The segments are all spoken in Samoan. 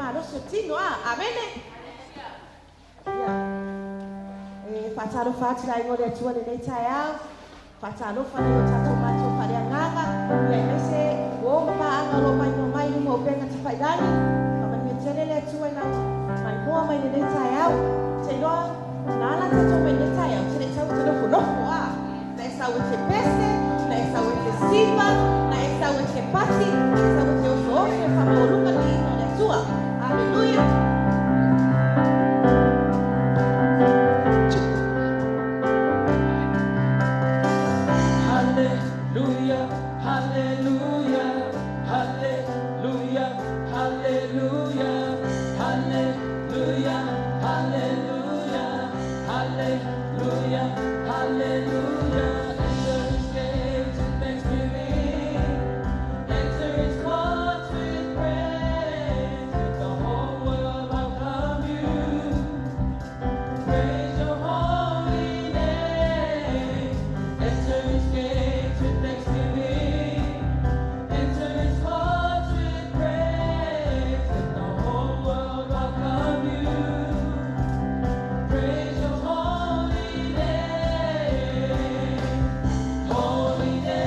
malosi o tino a. Amene. Ia. E faatalofa atu le aiga o le Atua i lenei taeao. Faatalofa i nai o tatou matua faaleagaga, ia aemaise uo ma paaga o lo o maimoa mai i luga o upega tafailagi. Faamanuia tele le Atua i lau maimoa mai lenei taeao. Ou te iloa na ala tatou mai lenei taeao, e te le i sau e te nofonofo a. Na e sau e te pese, na e sau e te siva, na e sau e te pati, na e sau e te osooso e faamaualuga le viiga o le Atua. Aleluia! Hallelujah, hallelujah, hallelujah, hallelujah, hallelujah, hallelujah, hallelujah, hallelujah. Enter his gates with thanksgiving. Enter his courts with praise. Let the whole world welcome you. Praise your holy name. Enter his gates with thanksgiving. Enter his courts with praise. Let the whole world welcome you. Praise your holy name. Holy name.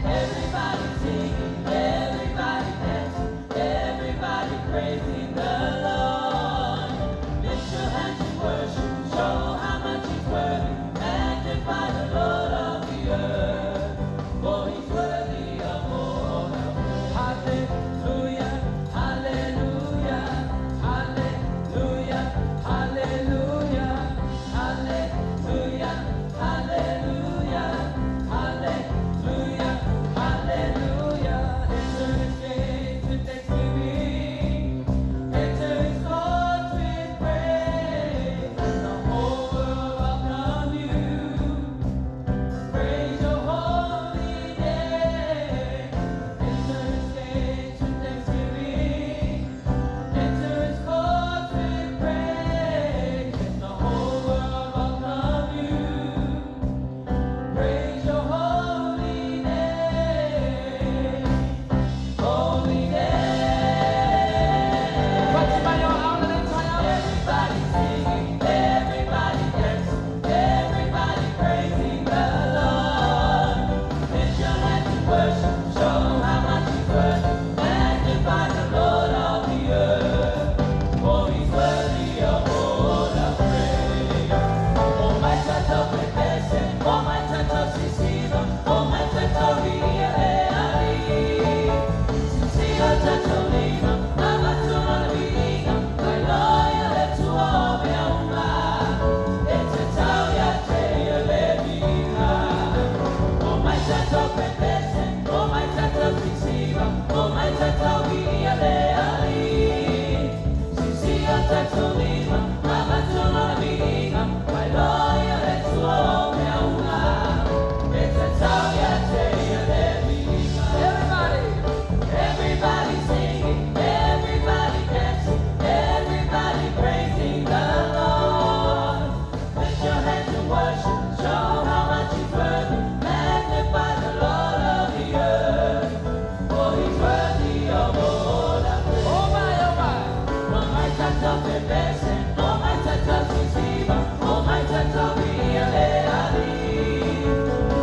Everybody singing, everybody dancing, everybody praising the Lord. Lift your hands in worship, show how much He's worthy. Magnify the Lord of the earth, for He's worthy of all our praise. Hallelujah, hallelujah, hallelujah, hallelujah, hallelujah, hallelujah, hallelujah, hallelujah. Enter His gates with thanksgiving. Enter His courts with praise. Let the whole world welcome you. Praise your holy name. Enter His gates with thanksgiving. Enter His courts with praise. Let the whole world welcome you. Praise your holy name. Holy name. Everybody singing, everybody dancing, everybody praising the Lord. Lift your hands in worship, show how much He's worthy. Magnify the Lord of the earth, for He's worthy of all our praise. O mai tatou pepese, o mai tatou sisiva, o mai tatou viia le Alii. Sisia o tatou lima, avatua le viiga, faailoa ia le Atua o mea uma. E tatau ia te ia le viiga. O mai tatou pepese, o mai tatou sisiva, o mai tatou viia le Alii. Sisia o tatou lima, avatua le viiga, faailoa ia le Atua o mea uma. E tatau ia te ia le viiga. Everybody, everybody singing, everybody dancing, everybody praising the Lord. Lift your hands and worship, show how much He's worthy. Magnify the Lord of the earth, for He's worthy of all our praise. Oh my, oh my. O mai tatou pepese, o mai tatou sisiva, o mai tatou viia le Alii.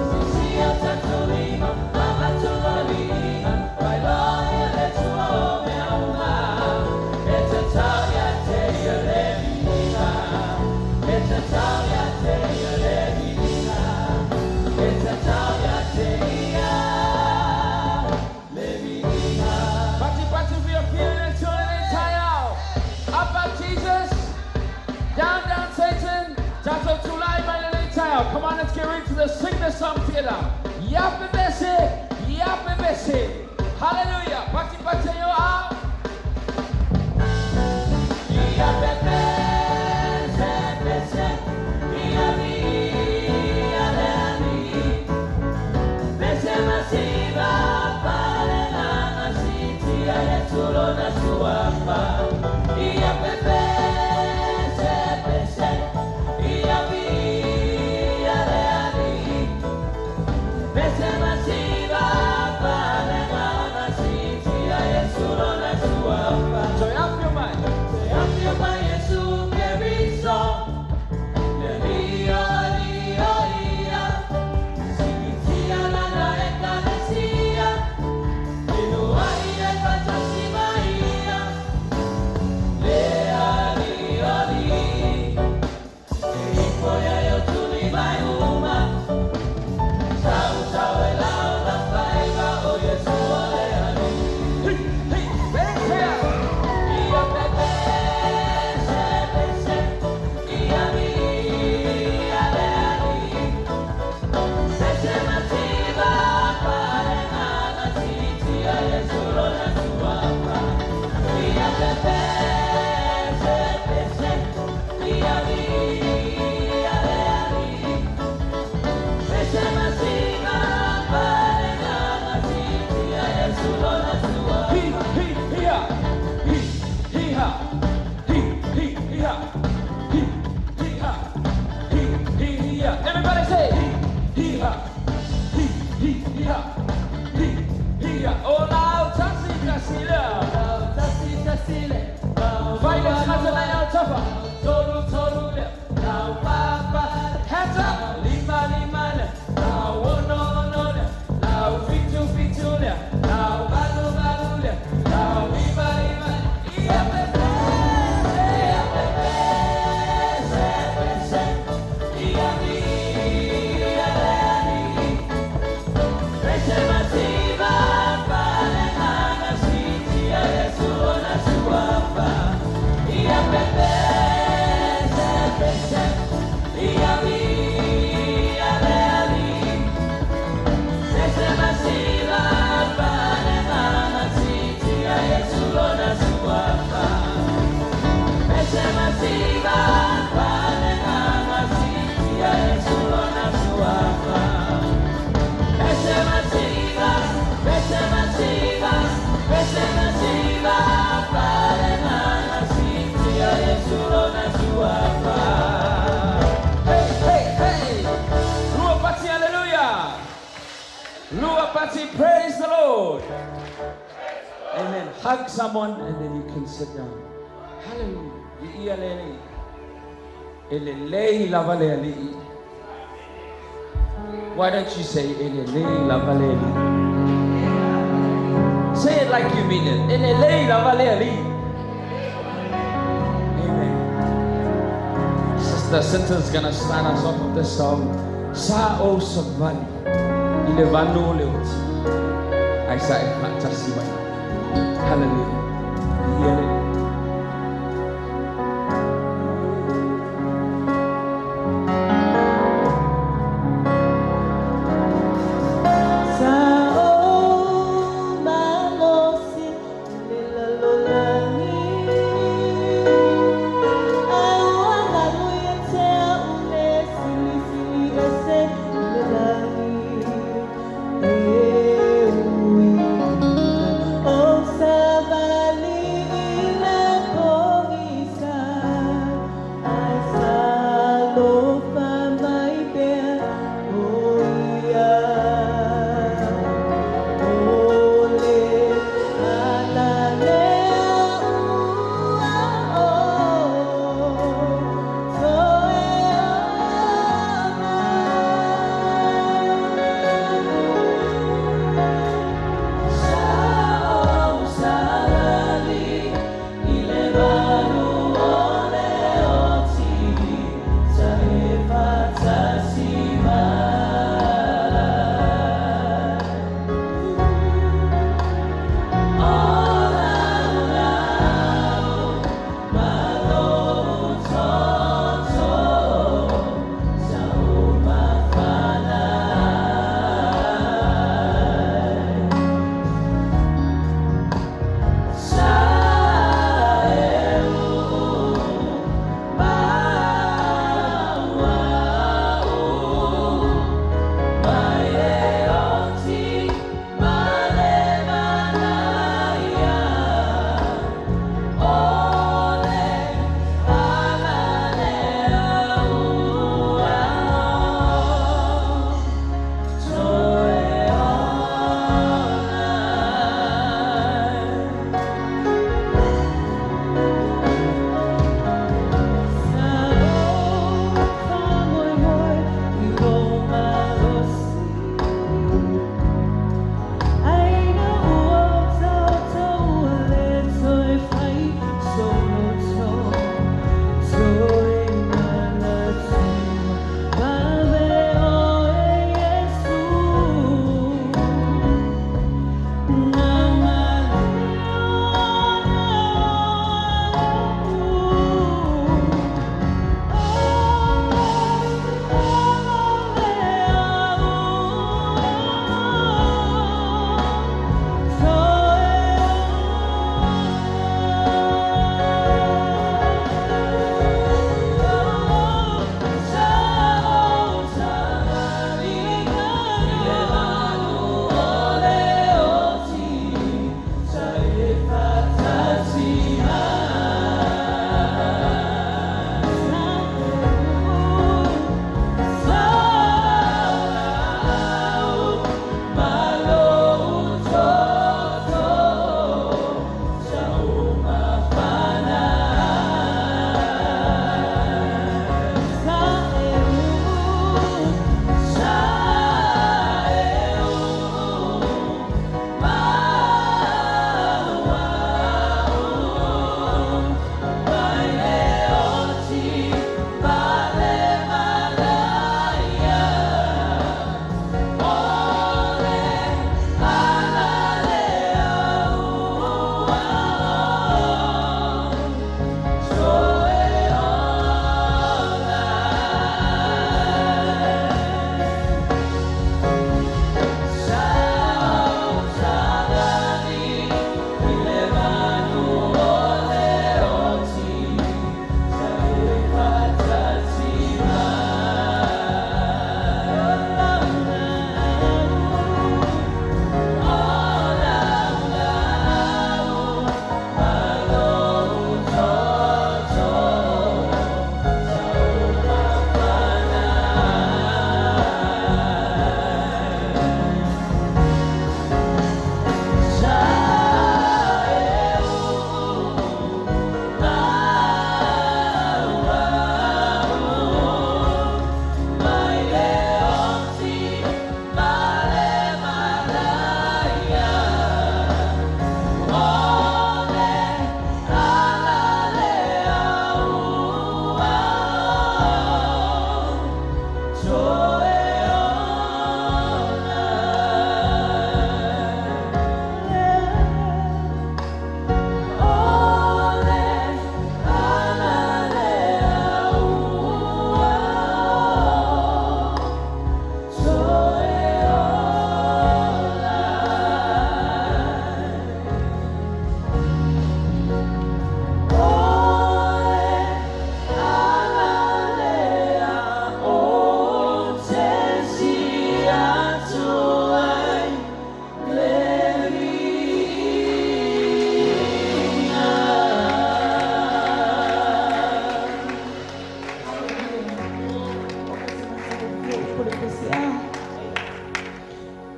Sisia o tatou lima, avatua le viiga, faailoa ia le Atua o mea uma. E tatau ia te ia le viiga. E tatau ia te ia le viiga. E tatau ia te ia le viiga. Pati pati fiafia i le Atua i lenei taeao. Up up Jesus. Down down Satan. Tatou tulai mai lenei taeao. Come on, let's get ready to the sing the song together. Ia pepese, ia pepese. Hallelujah. Pati pati yo a. Ia pepese, pese, ia viia le Alii. Pese masiva, faleagaga, siitia i le Atua lona suafa. Ia pepese, pese, ia viia le Alii. Pese masiva, faleagaga, siitia. Pati, praise the Lord. Amen. Hug someone and then you can sit down. Hallelujah. Viia le Alii. E lelei lava le Alii. Why don't you say e lelei lava le Alii? Say it like you mean it. E lelei lava le Alii. Amen. Sister Sinta's gonna start us off with this song. Sa o savali. I le vanu o le oti. Ai sa e faatasi mai. Hallelujah. Viia le Alii. Sa o malosi le lalolagi Ae ua galu ia te au le Silisili Ese i le lagi E ui na ou savali i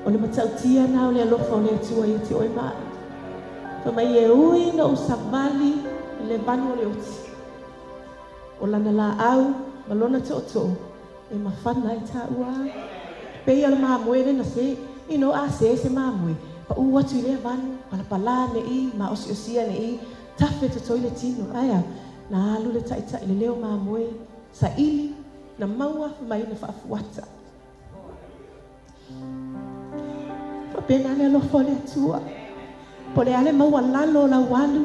O le matautia lena o le alofa o le Atua ia te oe ma au. Fai mai e ui ina ou savali i le vanu o le oti, o lana laau ma lona tootoo e mafana ai taua. E pei o le mamoe lea na se, you know, a se se mamoe, pau atu i lea vanu, palapala ane i i, maosiosia ane i i, tafe totoi le tino. Ae a? Na alu le taitai i le leo mamoe, saili, na maua, fai mai na faafuata. Faapena le alofa o le Atua. Po o le a le maualalo o lau alu,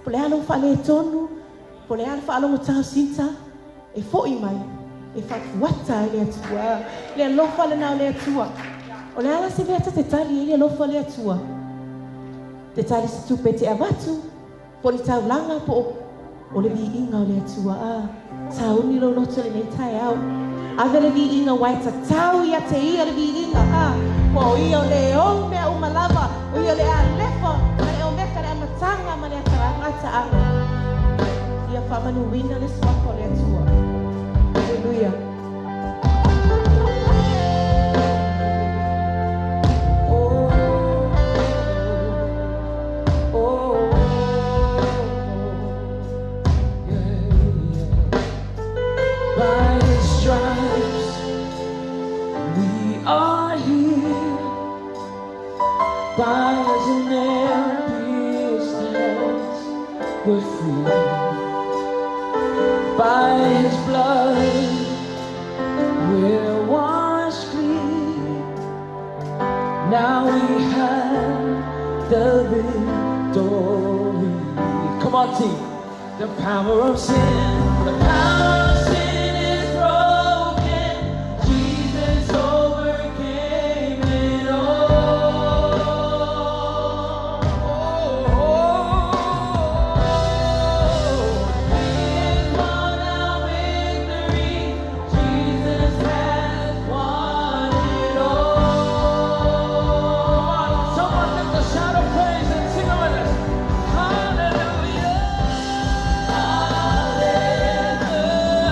po o le a lou faaletonu, po o le a le faalogotā o sita, e foi mai e faafuata ai le Atua. Le alofa lena o le Atua. O le a la se mea ta te tali ai i le alofa o le Atua? Te tali se tupe e te avatu, po o ni taulaga, po o o le viiga o le Atua. A, sauni lou loto i lenei taeao. Ave le viiga aua e tatau ia te Ia le viiga. A, ua o Ia o le ou mea uma lava, o Ia o le Alefa ma le Omeka, le amataga ma le gataaga. Ia faamanuina le Suafa o le Atua. Haleluia. By His stripes we are healed. By His nail-pierced hands we're free. By His blood we're washed clean. Now we have the victory. Come on, team. The power of sin, the power of sin is broken. Jesus overcame it all. He has won our victory. Jesus has won it all. Come on, someone lift a shout of praise and sing with us. Hallelujah. Hallelujah.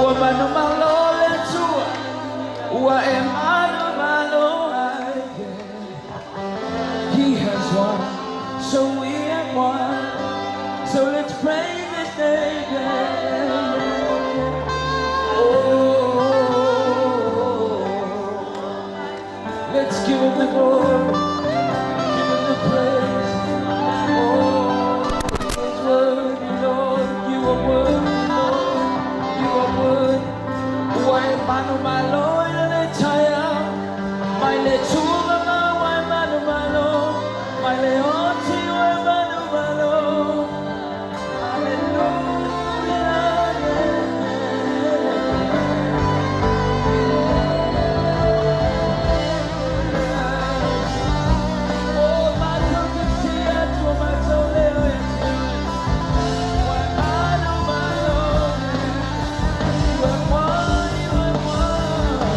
Ua manumalo le Atua, ua e manumalo ai, yeah. He has won, so we have won. So let's praise His name, yeah, yeah, yeah. Oh, let's give Him the glory, give Him the praise. Oh, He's worthy, Lord. You are worthy, Lord. You are worthy. Ua e manumalo I lenei taeao. Mai le Atua ua e manumalo. Mai le oti ua e manumalo. Hallelujah. Oh, matou te tia, tua matou leo e te. Ua e manumalo. You have won, you have won.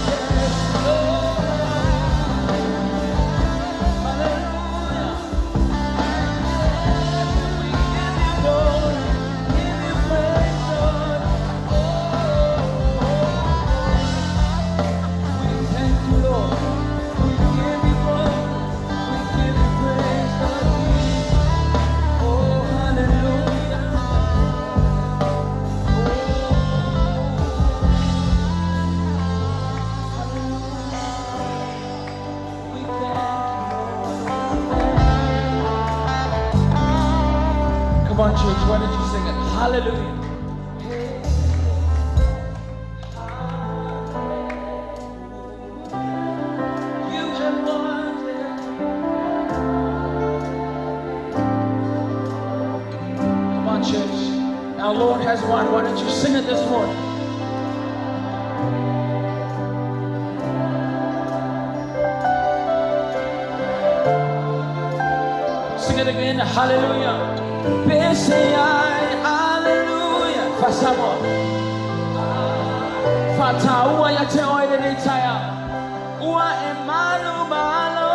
Yes, Lord. Hallelujah. We give you glory, give you praise, Lord. Oh, we thank you, Lord. We give you glory, we give you praise, Lord Jesus. Oh, hallelujah. Oh, hallelujah. We thank you, Lord. Come on, church, why don't you sing it? Hallelujah. You have won it. Come on, church. Our Lord has won. Why don't you sing it this morning? Sing it again. Hallelujah. Pese ai, hallelujah. Fasamoa. Fataua ia te oe lenei taeao. Ua e manumalo.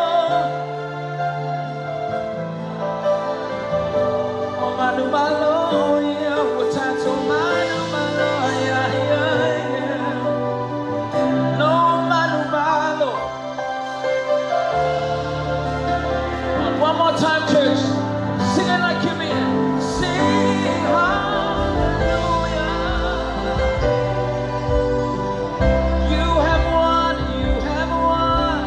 O manumalo ia, ua tatou manumalo ia, ia, ia. No manumalo. One more time, church. Sing it like you mean it. Sing hallelujah. You have won, you have won.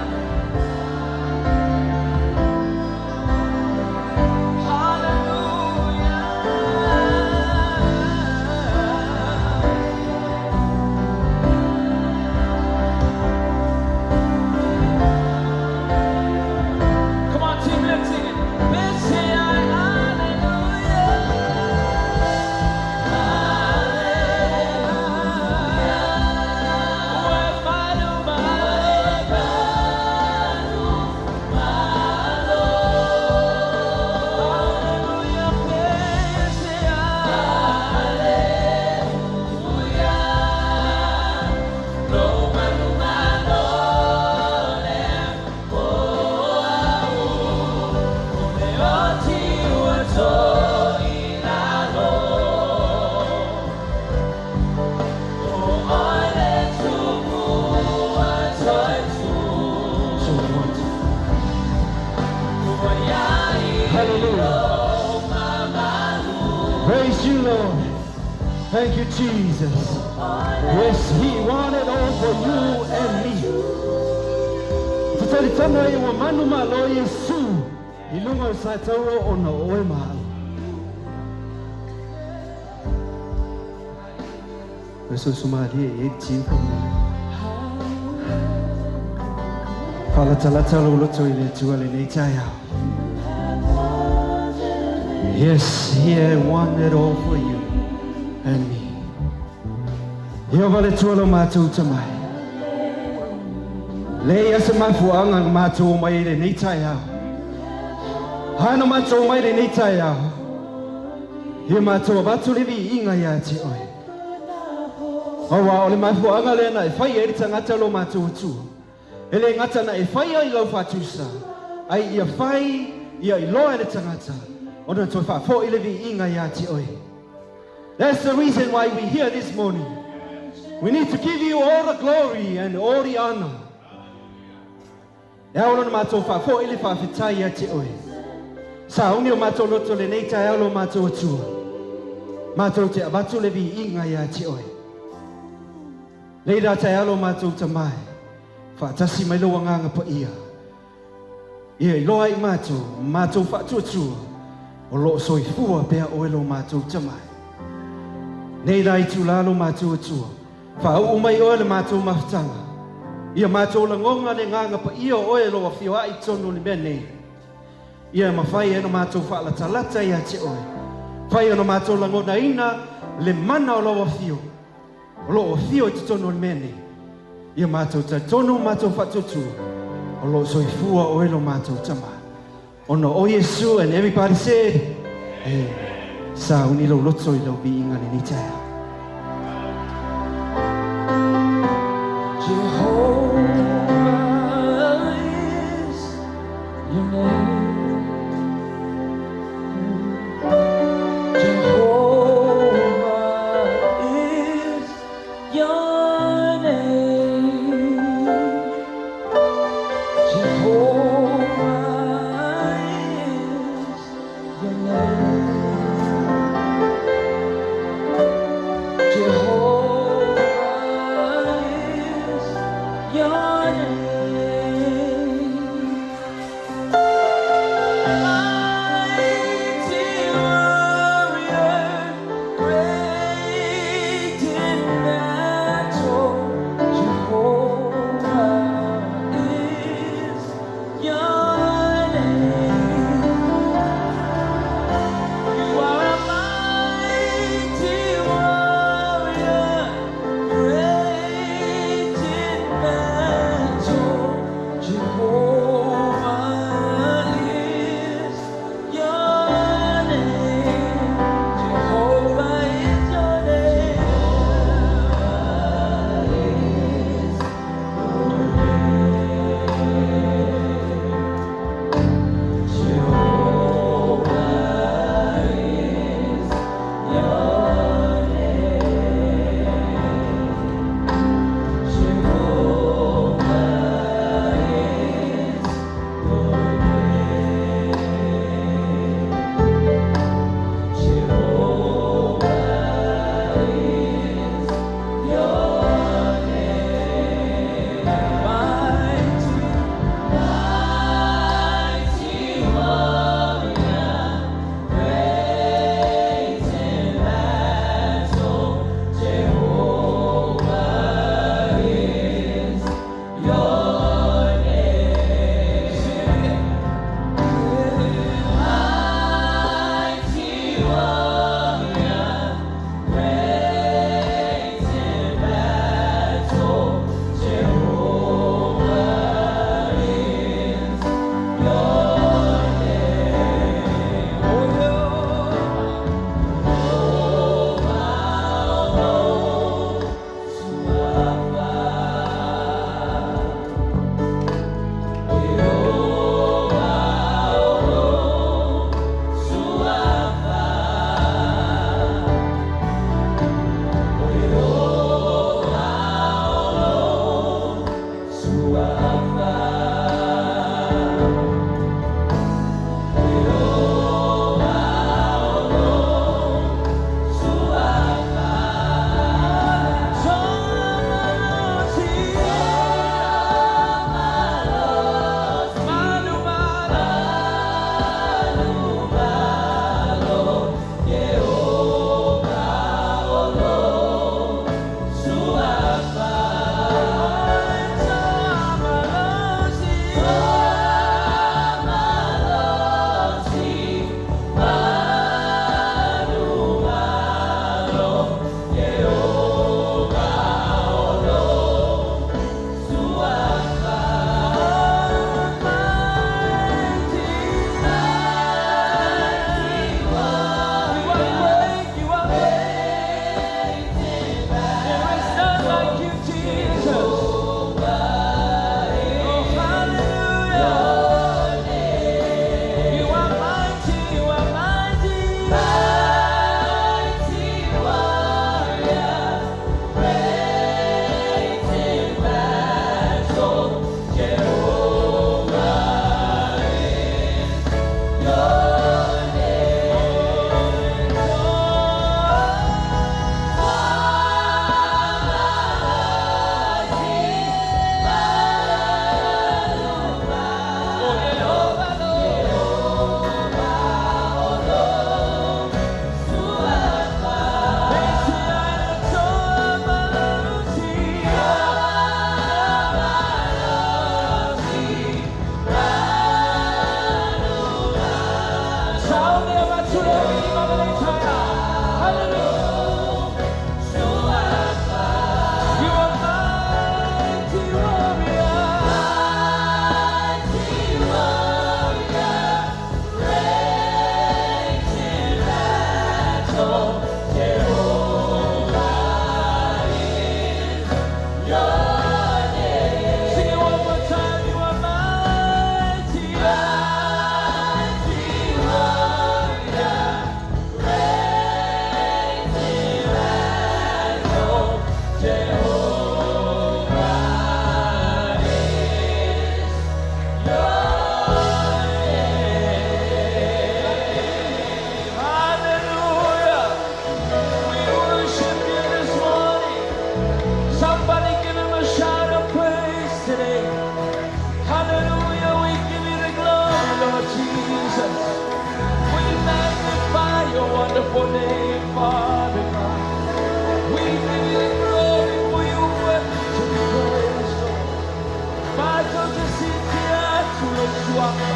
Hallelujah. Come on, team, let's sing it. This hallelujah. Hallelujah. Ua manumalo. Hallelujah. Pese hallelujah. No manumalo le Le oti ua toi lalo. O oe le tupu ua toi tu. So what? Ua iai Hallelujah. lo mamalu. Praise you, Lord. Thank you, Jesus. Yes, He won it all for you and me. Te talitona e ua manumalo Iesu i luga o le sataua ona o oe ma a'u. Uso malie e tiu pa mo. Faalatalata lou loto i le Atua lenei taeao. Yes, He had won it all for you and me. Ieova le Atua lo matou tamai. Le ia se mafuaaga na matou omai ai lenei taeao. Hana matou omai lenei taeao. Ia matou avatu le viiga ia te oe. Auā o le mafuaaga lea na e fai ai le tagata lo matou Atua. E le gata na e fai ai lau faatusa. Ai ia fai ia iloa e le tagata. Ona toe faafo'i le viiga ia te oe. That's the reason why we're here this morning. We need to give you all the glory and all the honor. E ao lona mātou whaafo i le whaafetai ia te oe. Sauni o mātou loto lenei taeao lo mātou Atua. Mātou te avatu le viiga ia te oe. Nei rā taeao lo mātou Tama e. Whaatasi mai lou Agaga Paia. Ia iloa i mātou, mātou whaatuatua, o loo soifua pea oe lo mātou Tama e. Nei rā itulā lo mātou Atua. Whaauu mai oe le mātou mafutaga. Ia mātou lagoga le Agaga Paia o oe lo afio ai i totonu o le mea nei. Ia mafai e ona mātou faalatalata ia te oe. Fai ona mātou lagonaina le mana o lau afio. O loo afio i totonu o le mea nei. Ia mātou talitonu mātou faatuatua. O loo soifua oe lo mātou Tama. Ona o Iesu, and everybody said, Amen. Sauni lou loto i lau viiga lenei taeao. Jehovah is your name. Jehovah is your name. Jehovah is your name. your name. Sing it one more time. You are mighty, mighty warrior, great in battle, Jehovah is your name. Hallelujah. We worship you this morning. Somebody give him a shout of praise today. Hallelujah. We give you the glory, Lord Jesus. We magnify your wonderful name, Father God. We give you the glory for you worthy to be praised, Lord. Matou te sitia tu lo suaka.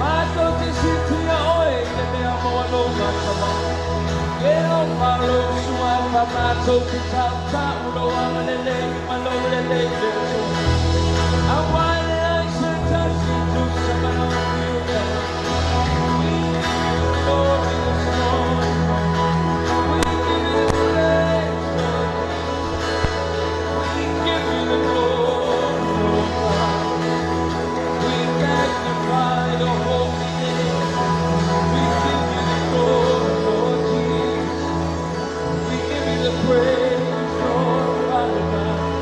Matou te sitia oe le mea moa lo ngata E o malo suaka matou te tau tau lo amalele malo le le le tu. Awale ai se tasi tu samana fiuga. We give you glory this morning. We give you the praise, Lord Jesus. We give you the glory, Lord God. We magnify your holy name. We give you the glory, Lord Jesus. We give you the praise, Lord Father God.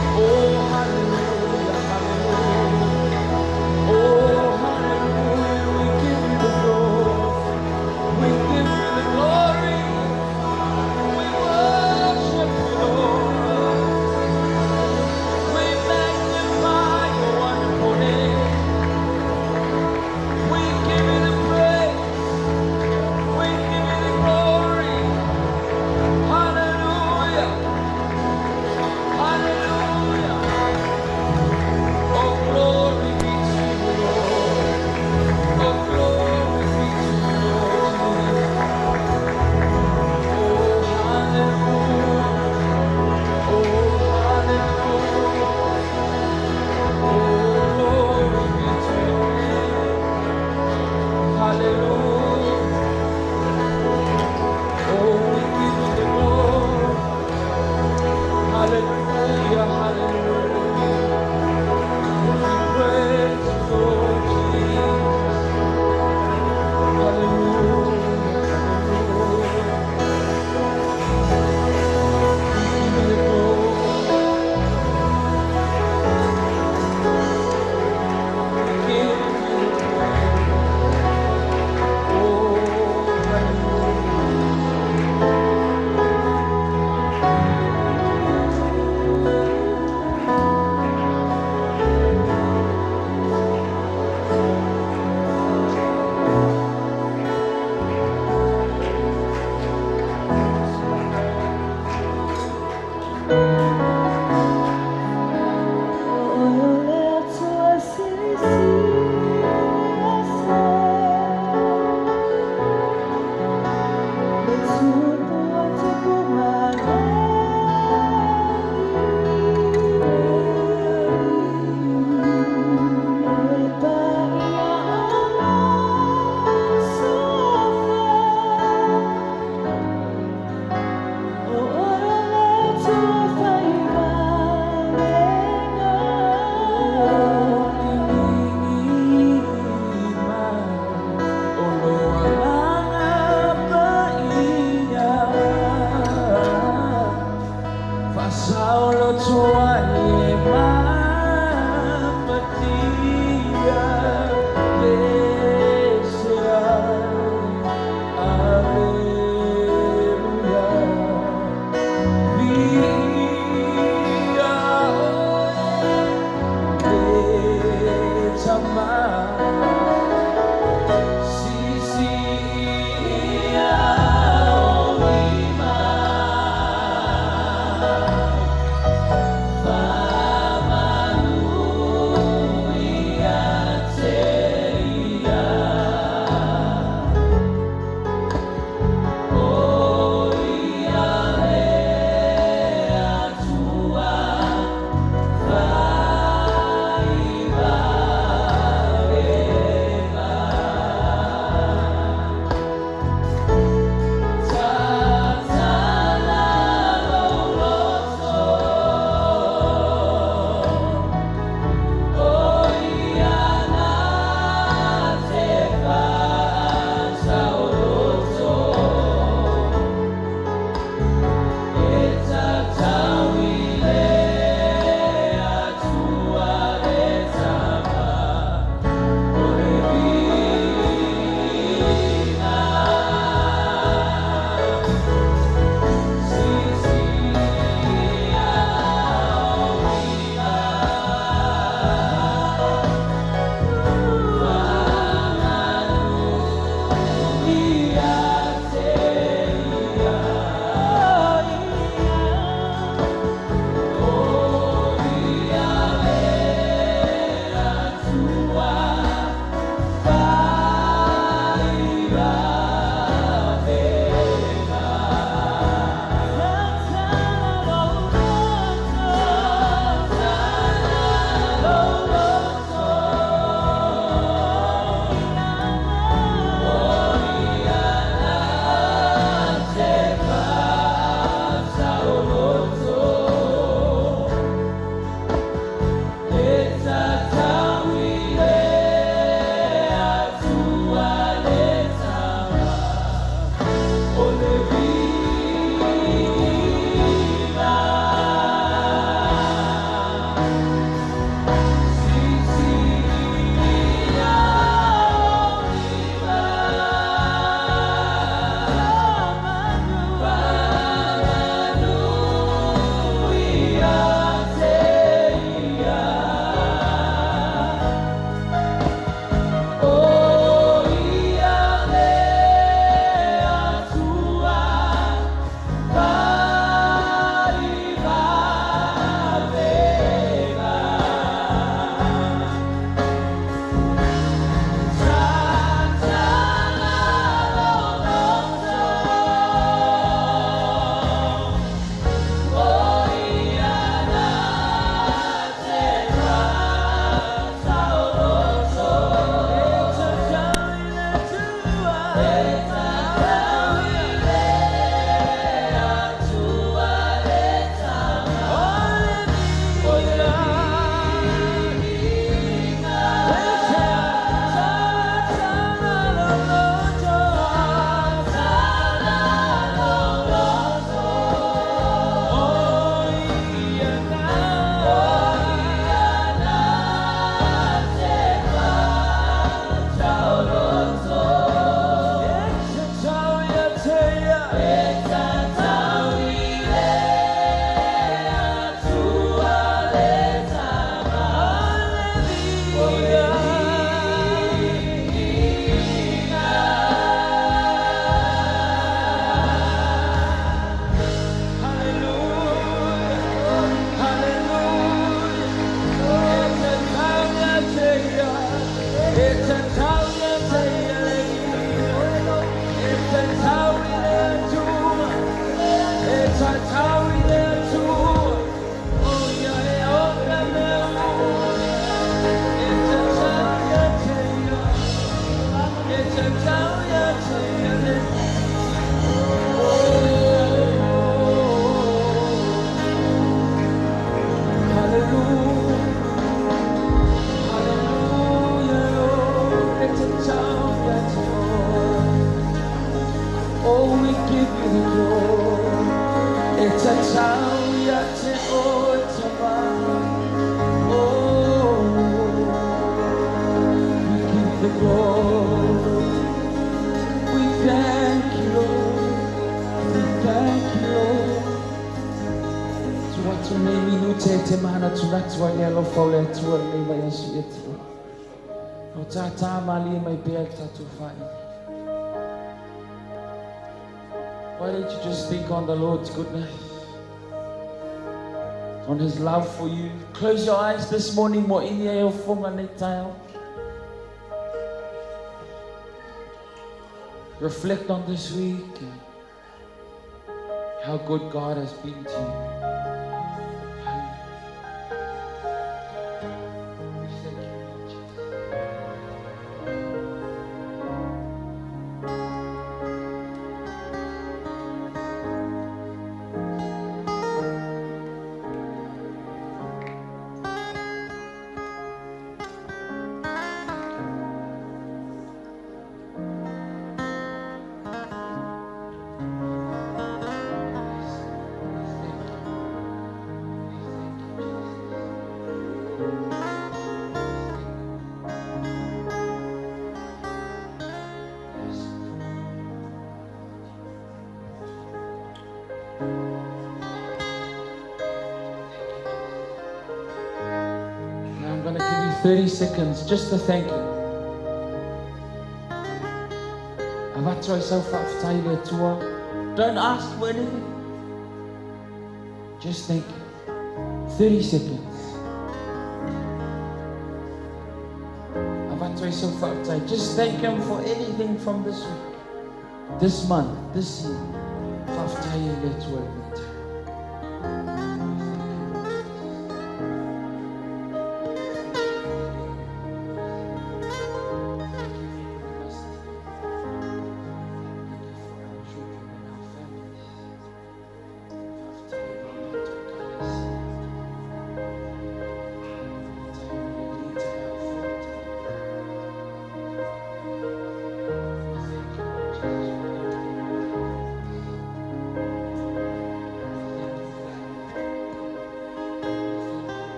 Oh, hallelujah, hallelujah. Oh, hallelujah. We give you the glory. We give you the glory. We worship you, Lord. We magnify your wonderful name. We give you the praise. We give you the glory. Hallelujah. Hallelujah. Oh, glory be to you, Lord. Oh, glory be to you, Lord Jesus. Oh, hallelujah. Oh, hallelujah. Oh, glory be to your name. Hallelujah. Oh, we give you the glory. Hallelujah, hallelujah. We praise you, Lord Jesus. Hallelujah, hallelujah. We give you the glory. We give you the praise. Oh, hallelujah. tatau ia te oe Tama. Oh, we give you the glory. We thank you, Lord. We thank you, Lord. Tu atu nei minute e te manatunatu ai le alofa o le Atua lenei vaiaso ia te oe. O tātā malie mai pea le tatou whainga. Why don't you just think on the Lord's goodness? On His love for you. Close your eyes this morning, mo ini e o fonga nei taeao. Reflect on this week and how good God has been to you. Hallelujah. We thank you, Lord Jesus. We thank you. We thank you, Jesus. Yes. Now I'm going to give you 30 seconds just to thank Him. Avatu ai sau faafetai i le Atua. Don't ask for anything. Just thank Him. 30 seconds. Avatu ai sau faafetai. Just thank Him for anything from this week, this month, this year. Faafetai i le Atua i lenei taeao. Thank you for bringing us together. Thank you for our children and our families. Faafetai o matou ekalesia. Faafetai o le taeao fou. We thank you, Lord Jesus, for everything you've done for us. We thank you for your love.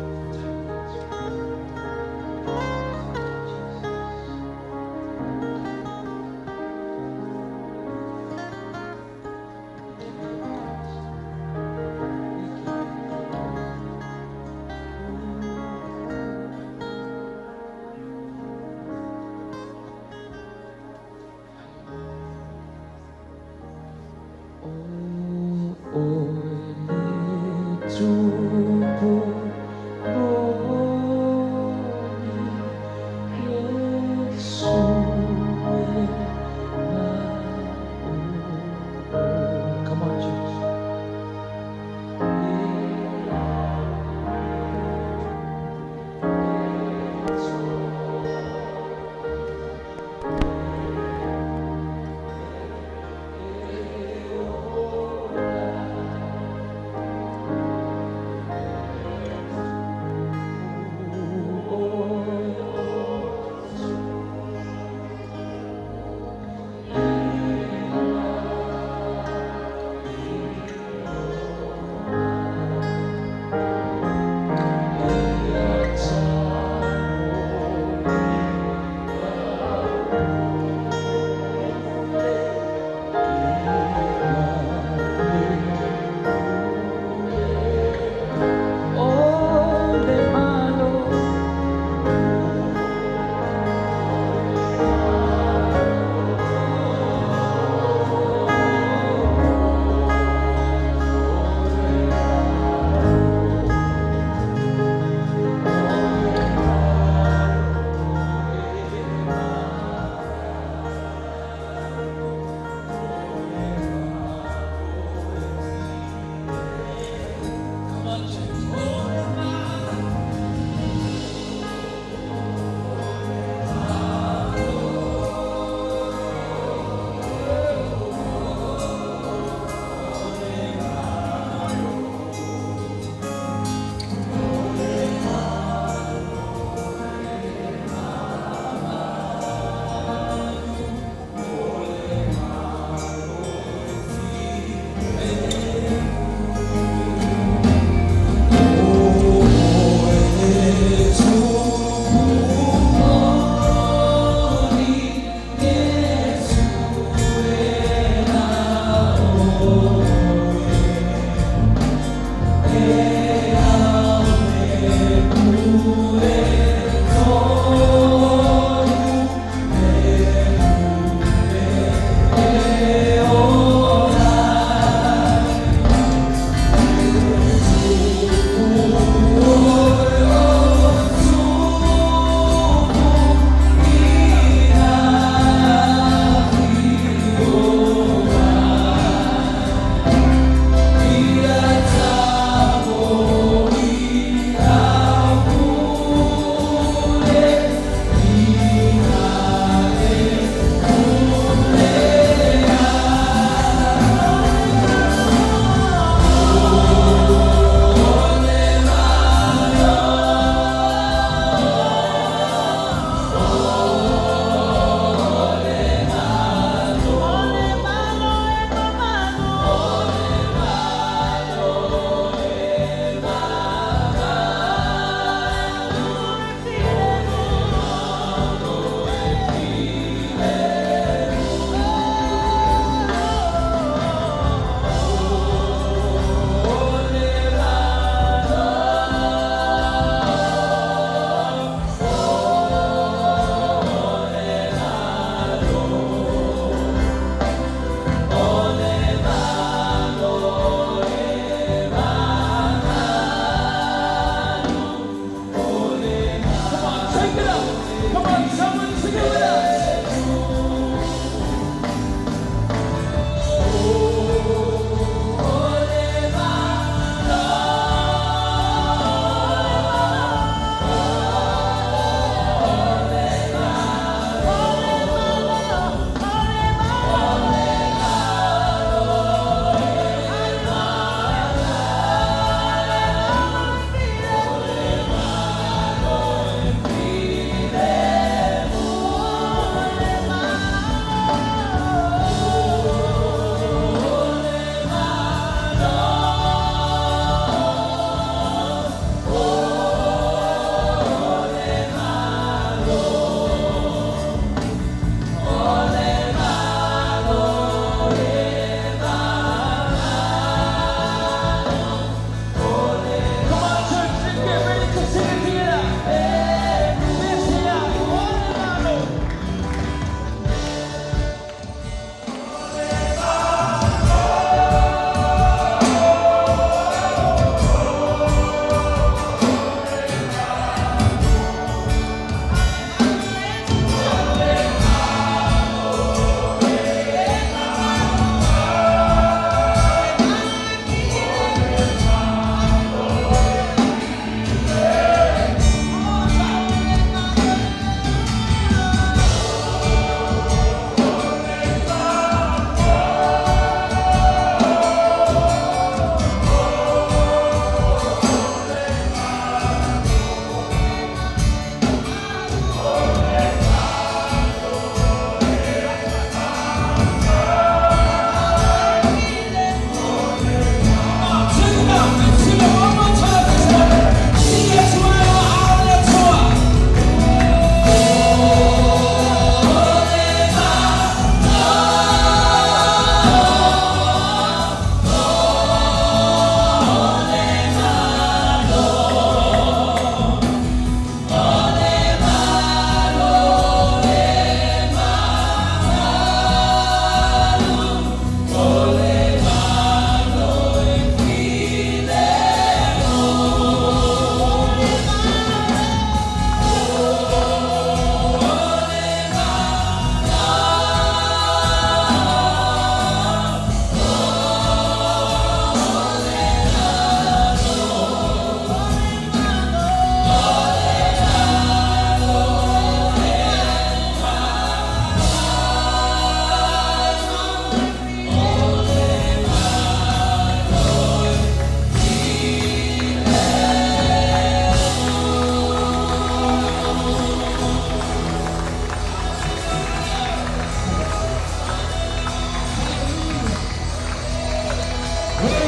We thank you, Lord, for Thank you, Jesus. We give you the praise. We give you the glory. O oe le Tupu moni, Iesu e na o. Come on, church.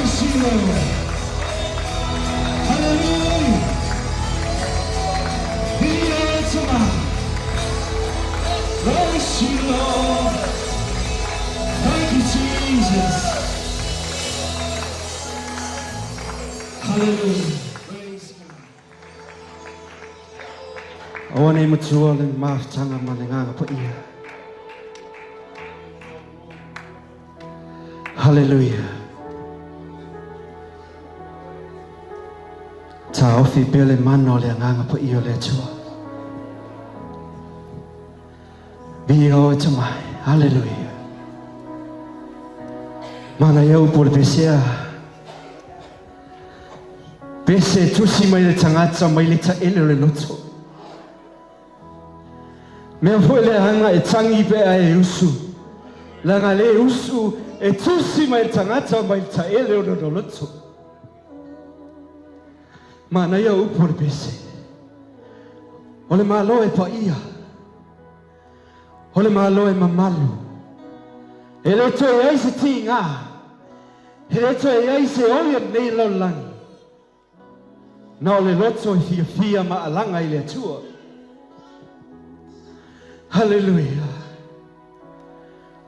Praise you, Lord. Hallelujah. Viia oe Tama. Praise you, Lord. Thank you, Jesus. Hallelujah. Praise God. Aua nei matua le mafutaga ma le agaga paia. Hallelujah. Taofi pea le mana o le agaga paia o le Atua. Viia oe Tamai. Hallelujah. Manaia upu o le pesea. Pese e tusi mai le tagata mai le taele o le loto. Mea foi le aga e tagi pe a e usu. Leaga le usu e tusi mai le tagata mai le taele o lona loto. Manaia upu o le pese. O le Malo e paia. O le Malo e mamalu. E le toe ai se tiga. E le toe i ai se oi o lenei lalolagi. Na o le loto e fiafia ma alaga i le Atua. Haleluia.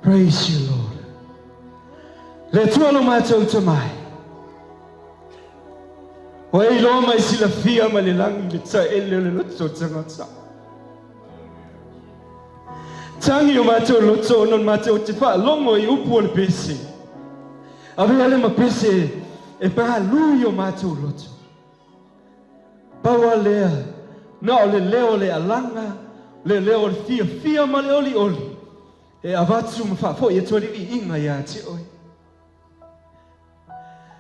Praise you, Lord. Le Atua lo matou tamai. Ua e iloa ma e silafia mai le lagi le taele o le loto o tagata. Tagi o matou loto ona o le matou te faalogo i upu o le pese. Avea le ma pese e palu i o matou loto. Pau a lea, na o le leo o le alaga, le leo o le fiafia ma le olioli, e avatu ma faafoi atu ai le viiga ia te oe.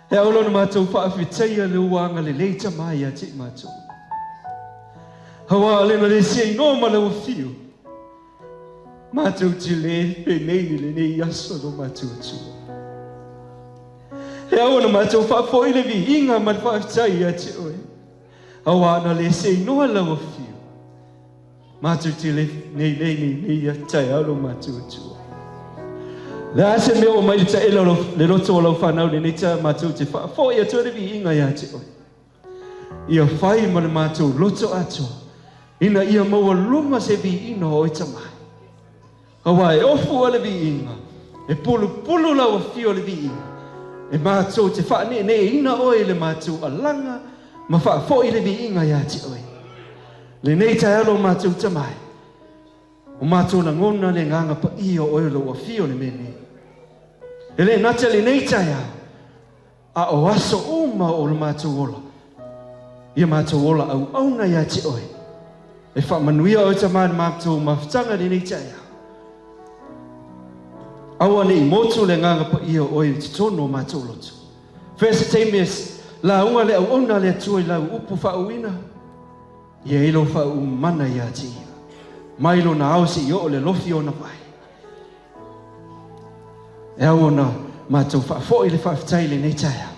E ao lona matou faafetaia le ua agalelei Tama ia te i matou. Aua le na le seinoa ma lau afio, matou te le penei i lenei aso lo matou Atua. E ao ona matou faafoi le viiga ma le faafetai ia te oe, aua na le seinoa lau afio. Matou te le nei nei nei nei ia taeao lo matou Atua. Le a se mea ua mai le taele o le loto o lau fanau lenei taeao matou te faafoi atu ai le viiga ia te oe. Ia fai ma le matou loto atoa ina ia maualuga se viiga o oe Tamai. Aua e ofu a le viiga, e pulupulu lau afio i le viiga, e matou te faaneeneeina oe i le matou alaga ma faafoi le viiga ia te oe. Lenei taeao lo matou Tamai, o matou lagona le agaga paia o oe o lou afio i le mea nei. E le gata i lenei taeao, A o aso uma o lo matou ola, ia matou ola auauna ia te oe. E faamanuia oe Tama i le matou mafutaga i lenei taeao. Aua ne i motu le agaga paia o oe i totonu o matou loto. Fea se taimi e lauga le auauna a le Atua i lau upu faauuina, ia i lou faauu mana ia te ia, mai lona ao seia oo le alofi o ona vae. E ao ona matou faafoi le faafetai i lenei taeao.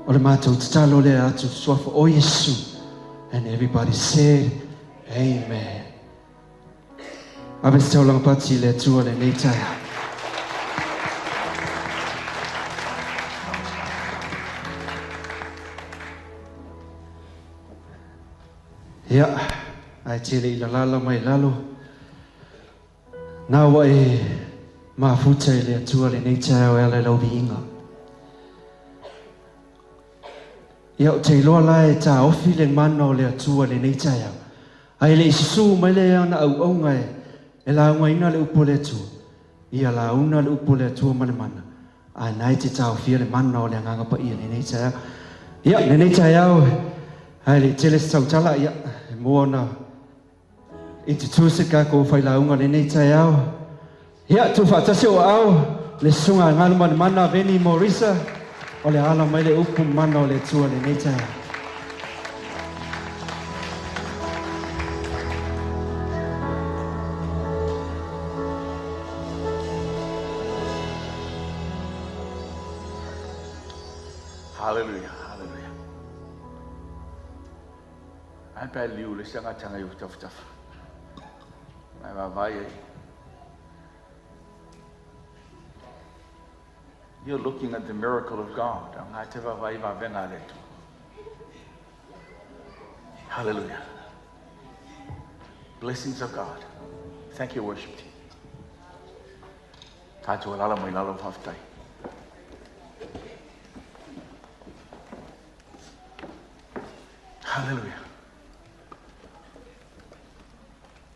O le matou tatalo lea atu suafa o Iesu. And everybody said, Amen. Ave se taulaga pati i le Atua lenei taeao. Ia, ae tele i lalala mai lalo. Na ua e mafuta i le Atua lenei taeao e ala i lau viiga. Ia, ou te iloa la e taofi le mana o le Atua lenei taeao. Ae le i susū mai le ana auaunga e, e laugaina le upu a le Atua. Ia launa le upu a le Atua ma le mana. Ae na e te taofia le mana o le Agaga Paia lenei taeao. Ia, lenei taeao, ae le i tele se tautala, ia, e mua ona introduce le tatou failauga lenei taeao. Ia, tuufaatasi ou aao, le Susuga a Galumalemana Veni Morisa, o le ala mai le upu mana o le Atua lenei taeao. Hallelujah, hallelujah. Ai pe liu le isi agataga i ou tafatafa. Mai vaavaai ai. You're looking at the miracle of God. Aoga e te vaavaai i vavega a le Atua. Hallelujah. Blessings of God. Thank you, worship team. Tātou alala mai lalo whawhitai. Hallelujah.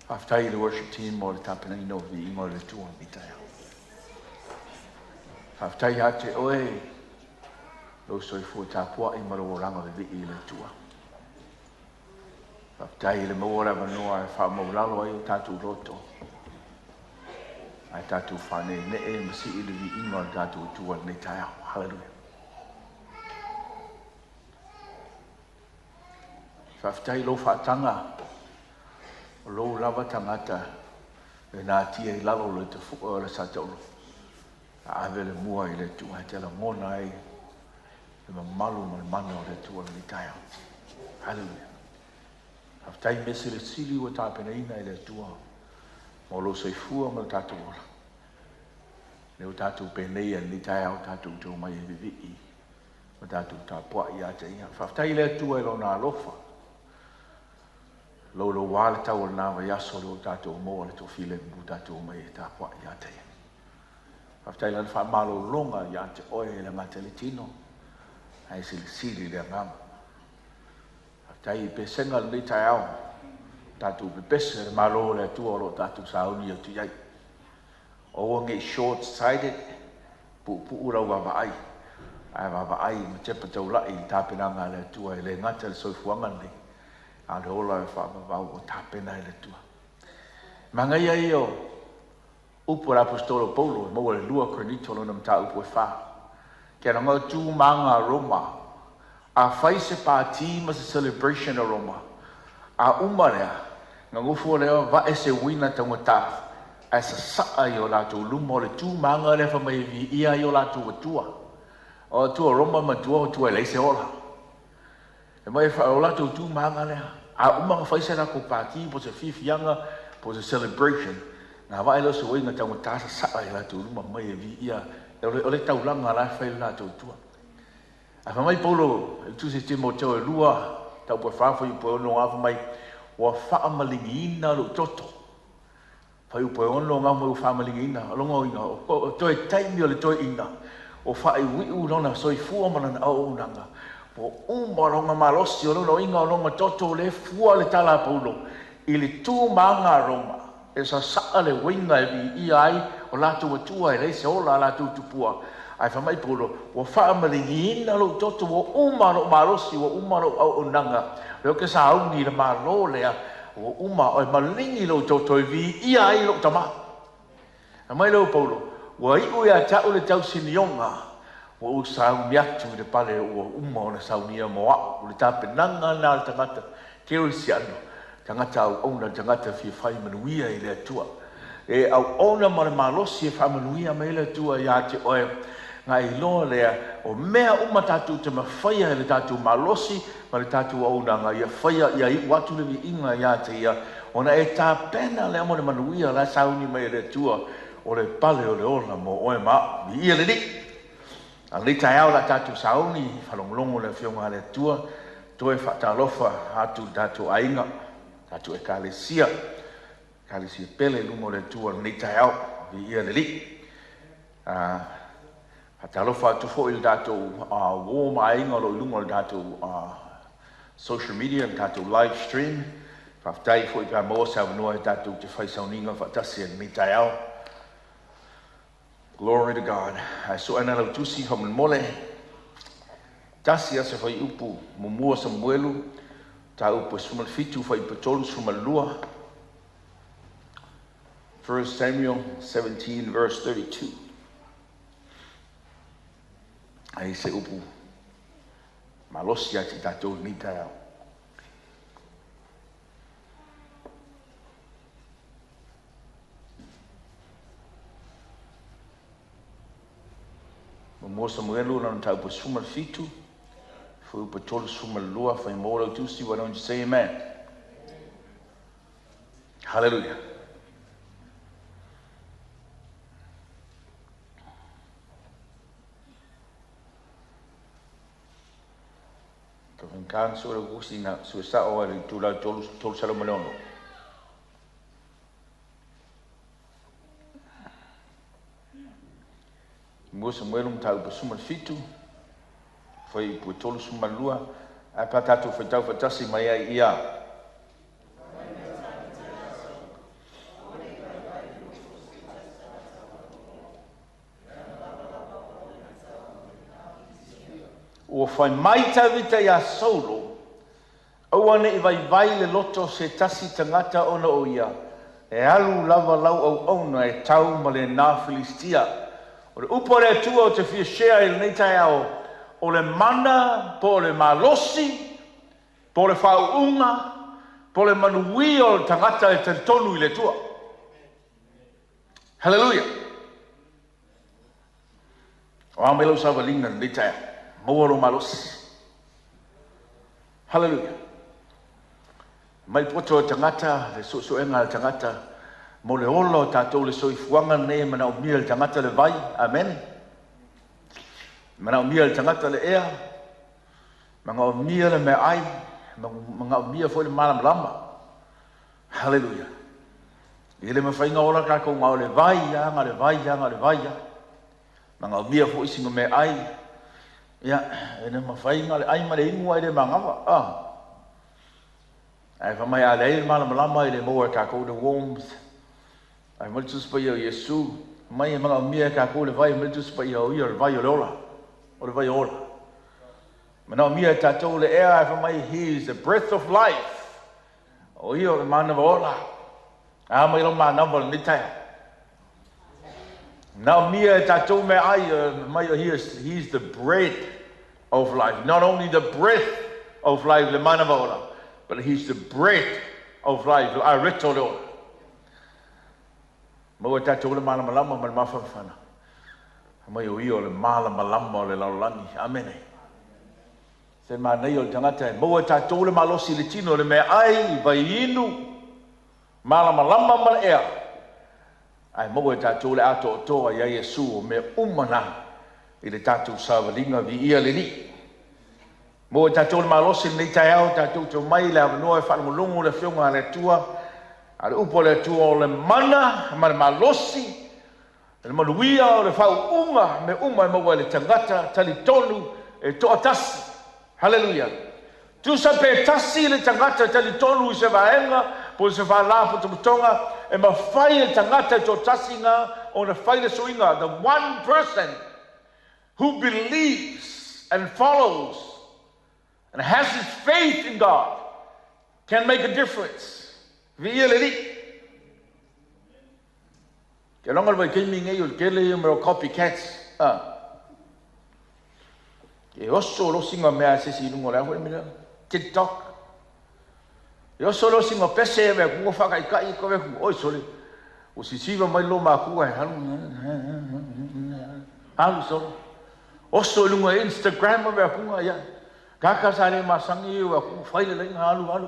Faafetai i le worship team mo le tapenaina o viiga o le Atua i lenei taeao. Faafetai ia te oe lou soifua tapuai ma lou olaga vevii i le Atua. Faafetai i le maua o le avanoa e faamaulalo ai o tatou loto ae tatou faaneenee ma sii le viiga o le tatou Atua i lenei taeao. Hallelujah. Faafetai i lou faataga o lou lava tagata e natia i lalo o le tafua o le satauro a ave le mua i le Atua e te lagona ai le mamalu ma le mana o le Atua i lenei taeao. Hallelujah. Faafetai i mea silisili ua tapenaina e le Atua mo lou soifua ma le tatou ola. Lea ua tatou penei ai i lenei taeao tatou te omai e vivii ma tatou tapuai ia te Ia. Faafetai i le Atua i Lona alofa. Louloua le tau o lena vaiaso lea ua tatou maua le toafilemu tatou omai e tapuai ia te Ia. Faafetai i Lana faamalologa ia te oe e le gata i le tino, ae silisili le agaga. Faafetai i pesega o lenei taeao, tatou pepese le Malo o le Atua o lo o tatou sauni atu i ai. Aua ne i short sighted, puupuu lau vaavaai, ae vaavaai ma tepa taulai i le tapenaga a le Atua e le gata i le soifuaga lenei, a o le ola e faavavau ua tapena e le Atua. Manaia ia o upu a le Aposetolo o Paulo e maua i le 2 Korinito lona mataupu e 4. Ke ana ngau tu ma ngā Roma, a fai se pātī ma se celebration a Roma, a uma lea, Gagofo lea vae se uiga taugata ae sasaa i o latou luma o le tu maga lea fai mai e viia ai o latou Atua. O Atua o Roma matua o Atua e leai se ola. E mai e o latou tu maga lea. A uma na fai se latou pati po se fiafiaga po se celebration, na vae lea o se uiga taugata sasaa i latou luma mai e viia o le taulaga la e fai e le latou Atua. Ae fai mai Paulo i le Tusi a Timoteo e 2, taupu e 4, fuaiupu e 6 a, fai mai, Ua faamaligiina lou toto. Fuaiupu e 6 gau mai ua faamaligiina, o lona uiga, o toe taimi o le toeaina, ua faaiuiu lona soifua ma lana auaunaga, ua uma lona malosi, o lona uiga o lona toto o lea e fua le tala a Paulo i le tu ma aga a Roma, E sasaa le uiga e viia ai o latou atua e leai se ola a latou tupua. Ae fai mai Paulo, Ua faamaligiina lou toto, ua uma lou malosi, ua uma lou auaunaga, lea ou te sauni i le Malo lea, ua uma, e maligi lou toto e viia ai lou tama. Fai mai lea o Paulo, Ua iu ia te au le tausinioga, ua ou sauni atu i le pale ua uma ona saunia mo au. O le tapenaga lena a le tagata kerisiano, tagata auauna, tagata fia fai manuia i le Atua. E auauna ma le malosi e faamanuia mai ai le Atua ia te oe, na iloa lea, o mea uma tatou te mafaia e le tatou malosi ma le tatou auaunaga, ia faia, ia iu atu le viiga ia te Ia, ona e tapena lea mo le manuia la e sauni mai e le Atua, o le pale o le ola mo oe ma au. Viia le Alii! A lenei taeao o le a tatou sauni, faalogologo i le Afioga a le Atua, toe faatalofa atu i le tatou aiga, tatou Ekalesia, Ekalesia pele i luma o le Atua i lenei taeao. Viia le Alii! Faatalofa atu foi i le tatou uo ma aiga o lo o i luga o le tatou social media, le tatou live stream. Faafetai foi pe a maua se avanoa e tatou te fai sauniga faatasi ai i lenei taeao. Glory to God. Ae suena lau tusi faamolemole. Tasi aso fuaiupu muamua Samuelu, mataupu e 17, fuaiupu 32. 1 Samuel 17 verse 32. Ai se upu malosi ia te tatou i lenei taeao. Muamua Samuelu lona mataupu e 17, fuaiupu e 32, fai maua lau tusi, why don't you say amen? Hallelujah. Faigata ona sue lau tusi na sue sao ai le itulau 306. Mua Samuelu mataupu 17, fuaiupu e 32, ae pa tatou faitau faatasi mai ai ia. Ua fai mai Tavita iā Saulo, Aua ne i vaivai le loto o se tasi tagata ona o ia, e alu lava lau auauna e tau ma lena Filistia. O le upu a le Atua ou te fia share i lenei taeao, o le mana po o le malosi po o le faauuga po o le manuia o le tagata e talitonu i le Atua. Haleluia! O a mai lau savaliga i lenei taeao, maua lou malosi. Haleluia! Mai le poto o le tagata, le suesuega a le tagata, mo le ola o tatou le soifuaga lenei e manaomia e le tagata le vai. Amene. E manaomia e le tagata le ea, manaomia le meaai, manaomia foi le malamalama. Haleluia! E le mafai ona ola tatou na o le vai lava, na o le vai lava, na o le vai lava. Manaomia foi sina meaai, ia, e le mafai na o le ai ma le inu ae le manava. Ah. Ae fai mai a leai le malamalama e le maua e tatou le warmth. Ae fai mai le Tusi Paia o Iesu, fai mai e manaomia e tatou le vai, fai mai le Tusi Paia o ia o le vai o le ola, o le vai ola. Manaomia e tatou le ea, ae fai mai he is the breath of life. O ia o le manava ola. A mai lau manava lenei taeao. Manaomia e tatou meaai, mai he is, he is the bread of life. Not only the breath of life, le manava ola, but he's the bread of life, le areto le ola. Maua e tatou le malamalama ma le mafanafana. Mai o ia o le malamalama o le lalolagi. Amene. Se manaia o le tagata e maua e tatou le malosi i le tino, le meaai, vaiinu, malamalama ma le ea. Ae maua e tatou le atoatoa iā Iesu o mea uma na i le tatou savaliga viia le Alii. Maua e tatou le malosi i lenei taeao tatou te omai i le avanoa e faalogologo le Afioga a le Atua, a le upu a le Atua o le mana ma le malosi, le manuia o le faauuga, mea uma e maua e le tagata talitonu e toatasi. Haleluia! Tusa pe tasi le tagata talitonu i se vaega po o se faalapotopotoga, e mafai e le tagata e toatasi na ona fai le suiga, the one person who believes and follows and has his faith in God can make a difference. Viia le Alii. Ke loga le vaitaimi nei o le tele ia mea o copycats. Ah. Ke oso lo singa mea a se isi i luga o le a foi le mea lea? TikTok. E oso lo singa pese e mea kuga whakaikai ko mea kuga. Oi sole. O sisiva mai lo makua e halu. Halu sole. Oso i luga Instagram o mea kuga ia. Kaka sa le masangi ua ku fai le laina alu alu.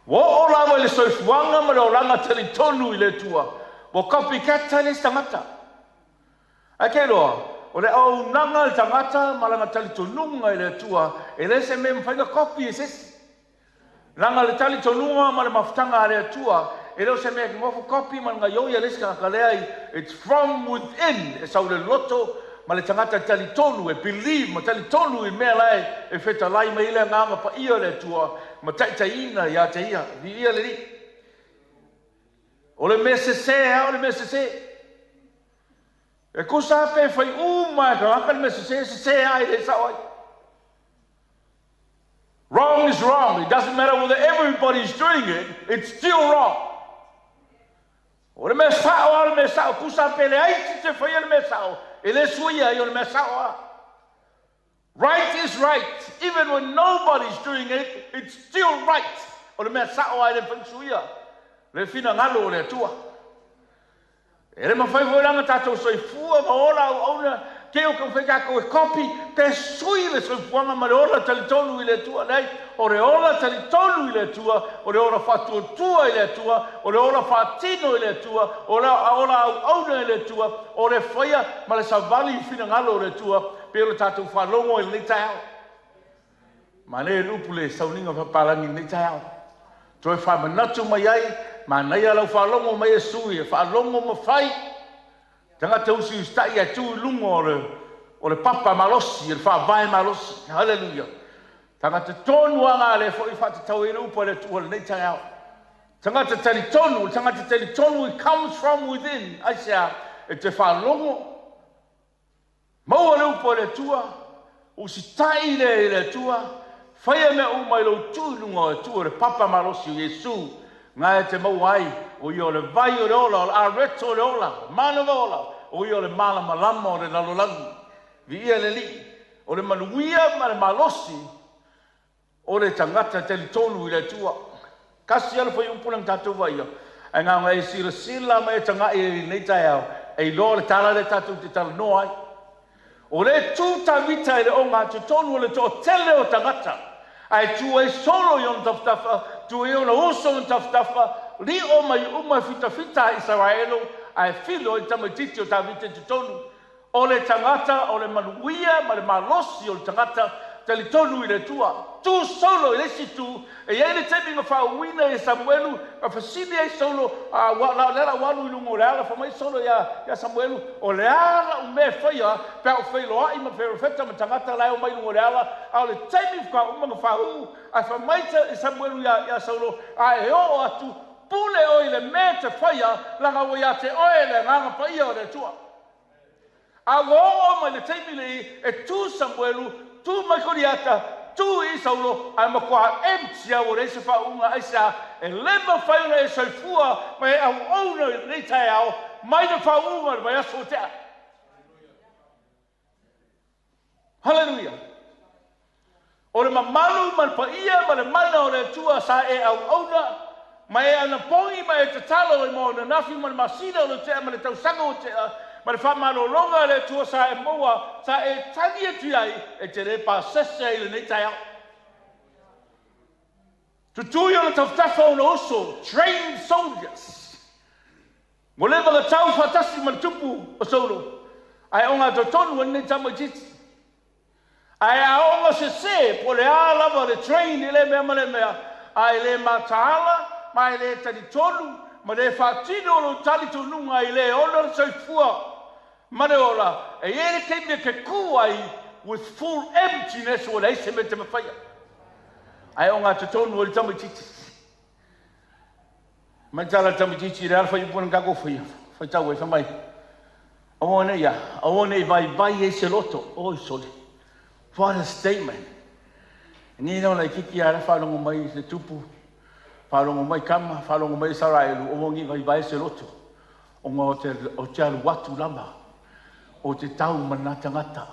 Ua oo lava i le soifuaga ma le olaga talitonu i le Atua, ua copycat ai le isi tagata. Ae ke iloa, o le auaunaga a le tagata ma lana talitonuga i le Atua, e le se mea e mafai ona copy e se isi. Leaga le talitonuga ma le mafutaga a le Atua, e le o se mea e te nofo copy ma le gaioi a le isi tagata, leai, it's from within, e sau i le loto ma le tagata talitonu, e believe ma talitonu i mea la e fetalai mai ai le Agaga Paia o le Atua ma taitaiina ia te ia. Viia le Alii. O le mea sese lava o le mea sese. E tusa lava pe fai uma e tagata le mea sese, e sese lava e le sao ai. Wrong is wrong. It doesn't matter whether everybody is doing it, it's still wrong. O le mea sao lava o le mea sao, tusa pe leai se te faia le mea sao, e le suia ai o le mea sao lava. Right is right, even when nobody's doing it, it's still right. O le mea sao lava e le mafai ona suia le finagalo o le Atua. E le mafai foi la ona tatou soifua ma ola auauna te o taumafai tatou e copy pe sui le soifuaga ma le ola talitonu i le Atua. Leai, o le ola talitonu i le Atua, o le ola faatuatua i le Atua, o le ola faatino i le Atua, o le ola auauna i le Atua, o le faia ma le savali i finagalo o le Atua, pei o le tatou faalogo i lenei taeao. Manaia le upu le sauniga faapalagi i lenei taeao. Toe faamanatu mai ai, manaia lau faalogo mai e sui e faalogo ma fai. Tagata usiusitai ae tu i luga o le, o le papa malosi, le faavae malosi. Haleluia. Tagata tonu lava lea foi faatatau ai le upu a le Atua i lenei taeao. Tagata talitonu, le tagata talitonu, it comes from within. Aisea? E te faalogo, maua le upu a le Atua, usitai lea i le Atua, faia mea uma i lou tu i luga o le Atua, le papa malosi o Iesu, na e te maua ai, o ia o le vai o le ola, o le areto o le ola, manava ola, o ia o le malamalama o le lalolagi. Viia le Alii, o le manuia ma le malosi O le tagata talitonu i le Atua. Tasi lava le fuaiupu lea na tatou vaaia, ae na ona e silasila ma e tagai i lenei taeao, e iloa le tala lea tatou te talanoa ai. O lea e tu Tavita i le ogatotonu o le toatele o tagata, ae tu ai Saulo i ona tafatafa, tu ai ona uso i ona tafatafa, lio mai uma e fitafita a Isaraelu, ae filo ai le tamaitiiti o Tavita i totonu. O le tagata, o le manuia ma le malosi o le tagata talitonu i le Atua. Tu Saulo i le isi itu, e i ai le taimi na faauuina ai e Samuelu, na fesili ai Saulo, a ua, la, lea la ua alu i luga o le ala, fai mai Saulo ia, ia Samuelu, o le a la'u mea e faia pe a ou feiloai ma perofeta ma tagata la e omai i luga o le ala, a o le taimi faatoa uma ona faauu, ae fai mai Samuelu ia, ia Saulo, a e oo atu, pule oe i le mea e te faia, leaga ua ia te oe le Agaga Paia o le Atua. A ua oo mai le taimi lenei e tu Samuelu, tu mai Koliata, tu i Saulo, ae matua empty lava, ua leai se faauuga. Aisea? E le mafai ona e soifua ma e auauna i lenei taeao mai le faauuga o le vaiaso ua tea. Haleluia! O le mamalu ma le paia ma le mana o le Atua sa e auauna ma e anapogi ma e tatalo ai mo ananafi ma le masina o le tea ma le tausaga ua tea ma le faamalologa a le Atua sa e maua, sa e tagi atu i ai, e te le pasese ai i lenei taeao. Tutui ona tafatafa ona uso, trained soldiers. Ua leva ona tau faatasi ma le tupu o Saulo, ae ogatotonu ai lenei tamaitiiti. Ae a oo sese, po o le a lava le train i lea mea ma lea mea, a e le mataala ma e le talitonu ma le faatino lou talitonuga i le ona le soifua ma le ola, e i ai le taimi e te tu ai with full emptiness ua leai se mea e te mafaia. Ae ogatotonu ai le tamaitiiti. Mai tala le tamaitiiti i le ala fuaiupu na tatou faia, faitau ai, fai mai, Aua nei a, aua nei vaivai ai se loto. Oi sole, what a statement. Nei nao laitiiti a la faalogo mai se tupu, faalogo mai tama, faalogo mai Isaraelu, aua nei vaivai se loto. Ona o te, o te alu atu lava, o te tau ma nā tagata.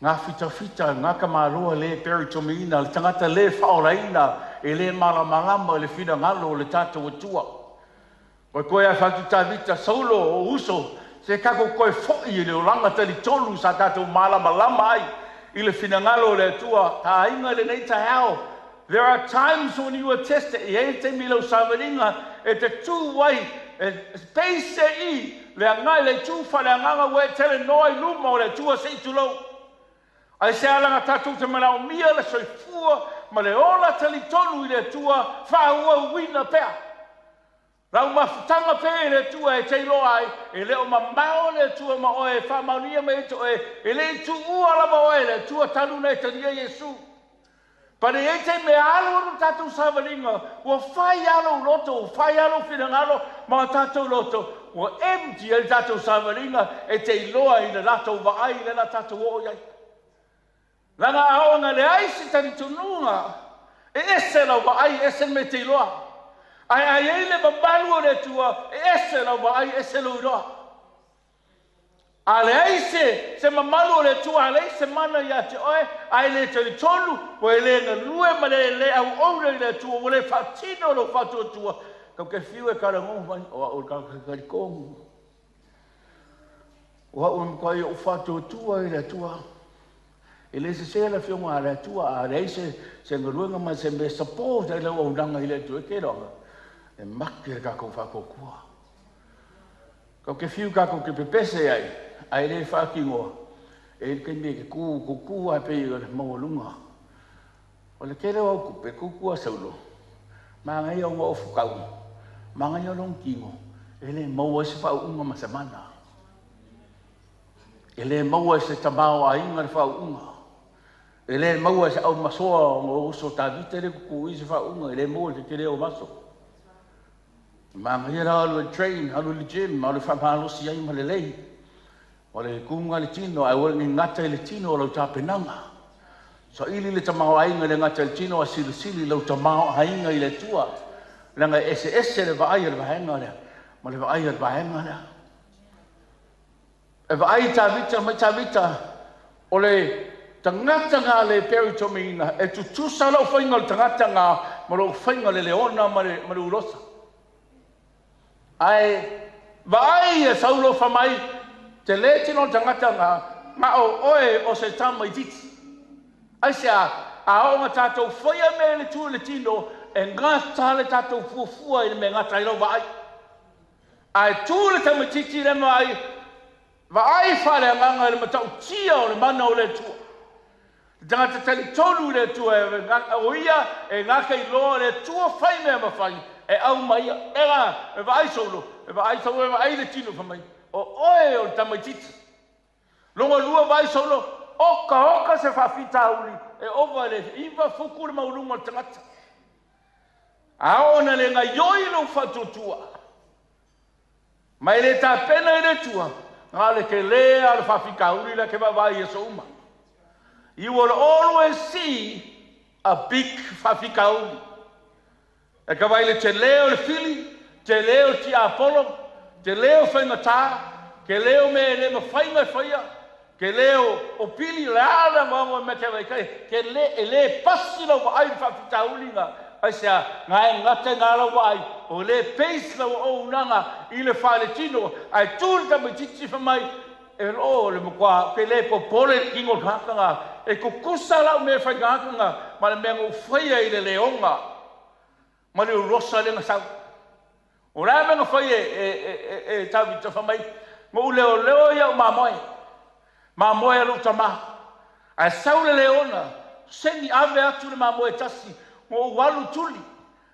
Ngā fitafita, ngā tamaloa lē peritomeina, le tagata lē faaolaina, e lē malamalama i le finagalo o le tatou Atua. Ua toe afa atu Tavita, Saulo, o uso, se tatou toe fo'i i le olaga talitonu sa tatou malamalama ai i le finagalo o le Atua. Aiga i lenei taeao, there are times when you are tested, e i ai le taimi i lau savaliga e te tu ai, e peise i le agai le itu faaleagaga ua e telenoa i luma o le Atua se i tulou. Aisea laga tatou te manaomia le soifua ma le ola talitonu i le Atua faaauauina pea. Lau mafutaga pea i le Atua e te iloa ai, e le o mamao le Atua ma oe e faamaonia mai ai te oe, e le i tuua lava oe e le Atua talu ona e talia Iesu. Pane i ai taimi e alu alu le tatou savaliga, ua fai lava lou loto, ua fai lava lou finagalo ma o tatou loto, ua empty ai le tatou savaliga e te iloa i le latou vaai lea o le a tatou oo i ai. Leaga a oo ina leai se talitonuga, e ese lau vaai, e ese le mea e te iloa. Ae a i ai le mamalu o le Atua, e ese lau vaai, ese lou iloa. A leai se, se mamalu o le Atua, a leai se mana ia te oe, a e le talitonu, ua e le galue ma le le auauna i le Atua, ua le faatino lou faatuatua, tau te fiu e talanoa mai, o au o le tagata talitonu. O au e matuai ou faatuatua i le Atua. E le sese le Afioga a le Atua, a leai se, se galuega ma se mea support ai le auaunaga i le Atua, e te iloa, e make le tatou faatuatua. Tatou te fiu tatou te pepese ai, ae le faatinoa, e i ai le taimi e te tu, tu, tu lava pei o le maualuga. O le tele o au tupe, tutu a Saulo, manaia ona ofu tau, manaia lona tino, e le maua ai se faauuga ma se mana. E le maua e se tama o aiga le faauuga. E le maua e se aumasoa ona o uso Tavita le tutu i se faauuga, e le maua i le tele o maso. Manaia la alu e train, alu i le gym, alu e faamalosi ai ma lelei. O le tuga le tino, ae aua ne i gata i le tino o lau tapenaga. Saili le tamaoaiga e le gata i le tino, ae silisili lau tamaoaiga i le Atua. Leaga e eseese le vaai a le vaega lea ma le vaai a le vaega lea. E vaai Tavita mai Tavita, o le tagata na le peritome-ina, e tutusa lau faiga o le tagata na ma lou faiga le leona ma le, ma le ulosa. Ae vaai e Saulo fai mai, te le tino le tagata na, ma o oe o se tamaitiiti. Aisea? A oo ina tatou faia mea i le tu i le tino, e gata le tatou fuafua i le mea e gata ai lau vaai. Ae tu le tamaitiiti lea ma vaai, vaai faaleagaga i le matautia o le mana o le Atua. Le tagata talitonu i le Atua, o ia e gata iloa le Atua fai mea mafai, e aumai ia. E la, e vaai Saulo, e vaai Saulo, e vaai le tino fai mai, o oe o le tamaitiiti. Lona lua vaai Saulo, oka oka se faafitauli e ova i le 9 futu le maualuga o le tagata. A oo ina le gaioi lou faatuatua, ma e le tapena i le Atua, na o le tele lava o le faafitauli lea e te vaavaai i aso uma. You will always see a big faafitauli. E ka vaai i le tele o le fili, tele o le tiapolo, tele o faigata, tele o mea e le mafai ona e faia, tele o pili, o le a le anoano o mea e te vaai ai, tele, e le pasi lau vaai i le faafitauli na, aisea? Na e gata i ina lau vaai, o le base lau auaunaga i le faletino, ae tu le tamaitiiti fai mai, e o le matua, ou te le popole i le tino o le tagata na, e tutusa lau mea e fai i le tagata na ma le mea na ou faia i le leona ma le ulosa lea na sau. O le a le mea na fai e Tavita? Fai mai, na ou leoleo i au mamoe, mamoe a lou tama. Ae sau le leona, seni ave atu le mamoe e tasi, na ou alu tuli.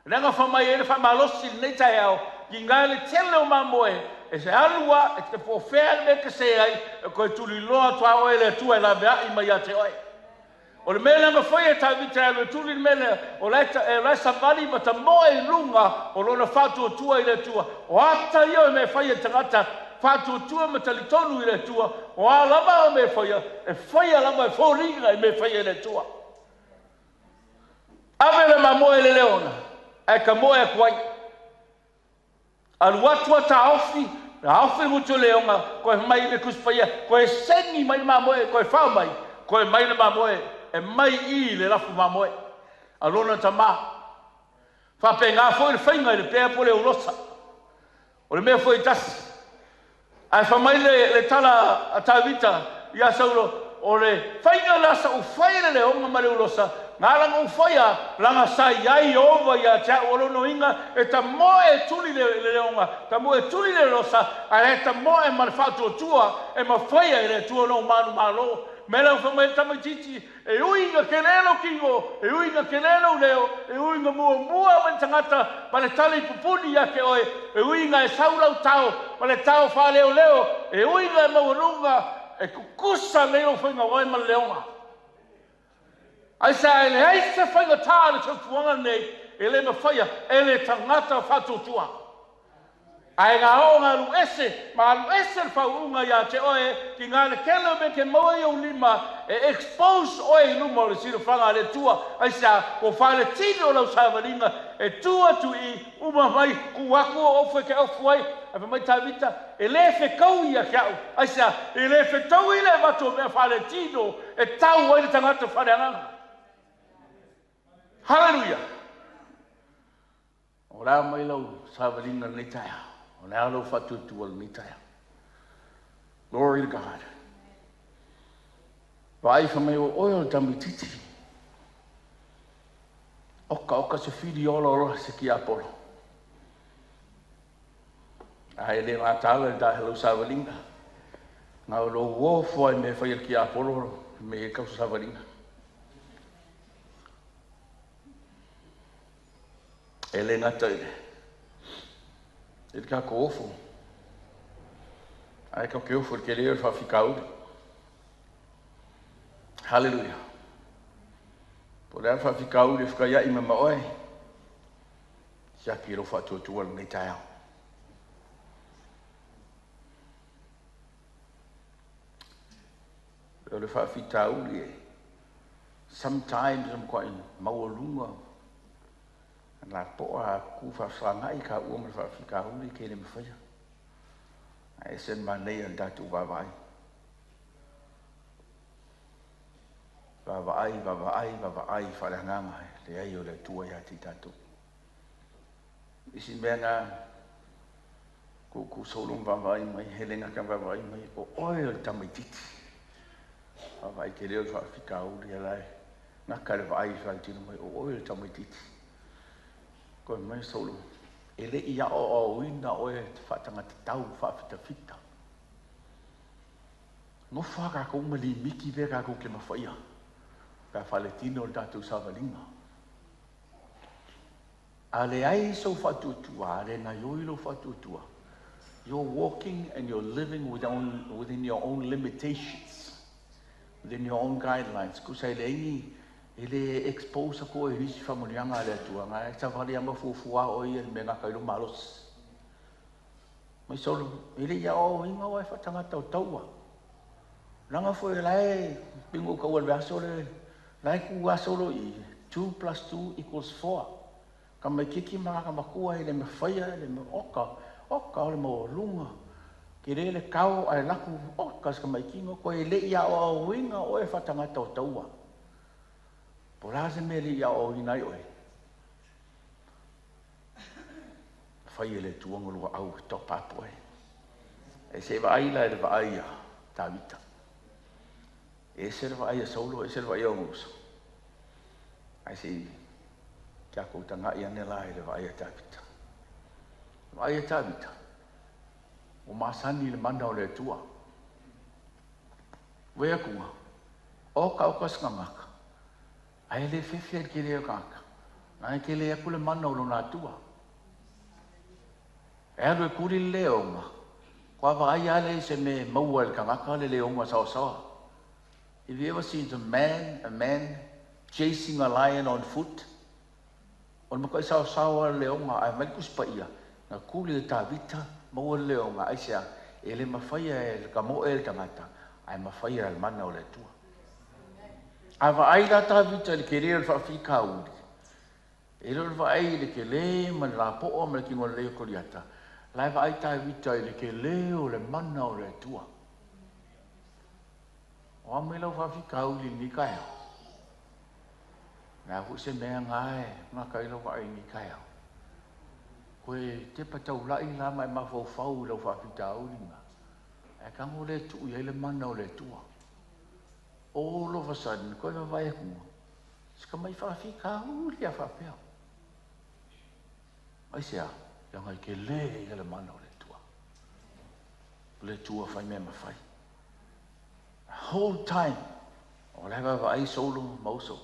Leaga fai mai ai le faamalosi i lenei taeao, tiga le tele o mamoe, e se alu a, e te po o fea le mea e te se ai, e toe tuliloa atu lava oe e le Atua e laveai mai ia te oe. O le mea lea na faia e Tavita e alu e tuli le mea lea, o la e savali ma tamoe i luga o lona faatuatua i le Atua. O ata ia o mea e faia e le tagata faatuatua ma talitonu i le Atua, o a lava mea e faia, e faia lava e foliga i mea e faia e le Atua. Ave le mamoe i le leona, ae tamoe atu ai. Alu atu a taofi, taofi le gutu o le leona, toe mai i le Tusi Paia, toe seni mai le mamoe, toe fao mai, toe mai le mamoe, e mai i le lafu mamoe a lona tama. Faapena foi le faiga i le pea po o le ulosa. O le mea foi e tasi. Ae fai mai le, le tala a Tavita ia Saulo, o le faiga la sa ou fai le leoga ma le ulosa, na ala na ou faia, laga sa i ai Ieova ia te au. O lona uiga, e tamoe e tuli le, le leoga, tamoe e tuli le ulosa, ae e tamoe ma le faatuatua e mafaia e le Atua lou manumalo. Mea lea ua fai mai le tamaitiiti, E ui ina tele lou tino, e ui ina tele lou leo, e ui ina muamua mai le tagata ma le tali pupuni ia te oe, e ui ina e sau lau tao ma le tao faaleoleo, e ui ina e maualuga, e tutusa lelei lou faiga o oe ma le leoga. Aisea e leai se faigatā i le soifuaga lenei e le mafaia e le tagata faatuatua. Ae na oo na alu ese ma alu ese le faauuga ia te oe, tiga le tele o mea e te maua i ou lima e expose oe i luma o le silafaga a le Atua. Aisea? Ua faaletino lau savaliga e tu atu i i, uma mai, tu atu ou ofu e te ofu ai. Ae fai mai Tavita, E le fetaui ia te au. Aisea? E le fetaui le avatu o mea faaletino e tau ai le tagata faaleagaga. Haleluia! O le a mai lau savaliga i lenei taeao? O le a lou faatuatua i lenei taeao? Glory to God. Vaai fai mai o oe o le tamaitiiti. Oka oka se fili ola ola se tiapolo. Ae le gatala i lau savaliga. Na o lou ofo ai mea fai a le tiapolo me e kau savaliga. E le gata i le i le tatou ofo, ae tatou te ofo i le tele o le faafitauli. Haleluia. Po o le a le faafitauli e fetaiai mai ma oe, siaki i lou faatuatua i lenei taeao. O le faafitauli e sometimes e matuai maualuga lapoa a tu faafesagai taua ma le faafitauli e te le mafaia. Ae ese le manaia o le tatou vaavaai. Vaavaai, vaavaai, vaavaai faaleagaga e leai o le Atua ia te i tatou. Isi mea na tuutuu solo ma vaavaai mai, hele gata vaavaai mai, o oe o le tamaititi. Vaavaai tele o le faafitauli a la e gata le vaai i faletino mai, o oe o le tamaititi. Koe mai solo, e le i aoaoina oe te faatagatatau faafitafita. Nofo lava tatou ma limiti mea tatou te mafaia pe a faaletino le tatou savaliga. A leai sou faatuatua, a le gaioi lou faatuatua, you're walking and you're living within your own limitations, within your own guidelines. Tusa e leai ni, e le expose atu oe i nisi faamanuiaga a le Atua, na e savali lava ma fuafua oe ia i le mea e gata ai lou malosi. Mai solo, e le i aoaoina oe faatagata o taua. Leaga foi o la e pei ona ou taua i le vaiaso lea, la e tu lava solo i i, 2 plus 2 equals 4. Tamaitiiti ma lana matua e le mafaia, e le oka, oka o le maualuga, tele le tao ae alu atu, oka si tamaitino, toe e le i aoaoina oe faatagata o taua. Po o le a se mea e le i aoaoina ai oe? Fai e le Atua ona lua au e top up oe. E se i vaai la i le vaai a Tavita. E ese le vaai a Saulo, ese le vaai a ona uso. Ae se i tatou tagai ane la i le vaai a Tavita. Le vaai a Tavita, ua masani i le mana o le Atua. Vaai atu, oka oka se tagata, Ae le fefe ai le tele o tagata, leaga e tele atu le mana o lona Atua. E alu e kuli le leoga, kua vaai lava lea i se mea e maua e le tagata le leoga saoasaoa. Have you ever seen a man, a man chasing a lion on foot? O le matuai saosaoa o le leoga, ae aumai le Tusi Paia, na kuli e Tavita, maua le leoga, aisea? E le mafaia e le kamoe le tagata, ae mafaia e le mana o le Atua. A vaai la Tavita i le tele o le faafitauli, e le o le vaai i le tele ma le lapoa ma le tino lelei o Koliata, la e vaai Tavita i le tele o le mana o le Atua. O a mai lau faafitauli i lenei taeao? O le a foi se mea na e gata ai lau vaai i lenei taeao? Koe tepa taulai la ma e mafaufau i lau faafitauli na, ae tago lea e tuu i ai le mana o le Atua. All of a sudden, koe vaavaai atu, se tamai faafitauli a faapea. Aisea? Leaga e tele ia le mana o le Atua. O le Atua fai mea mafai. The whole time, o la e vaavaai Saulo ma uso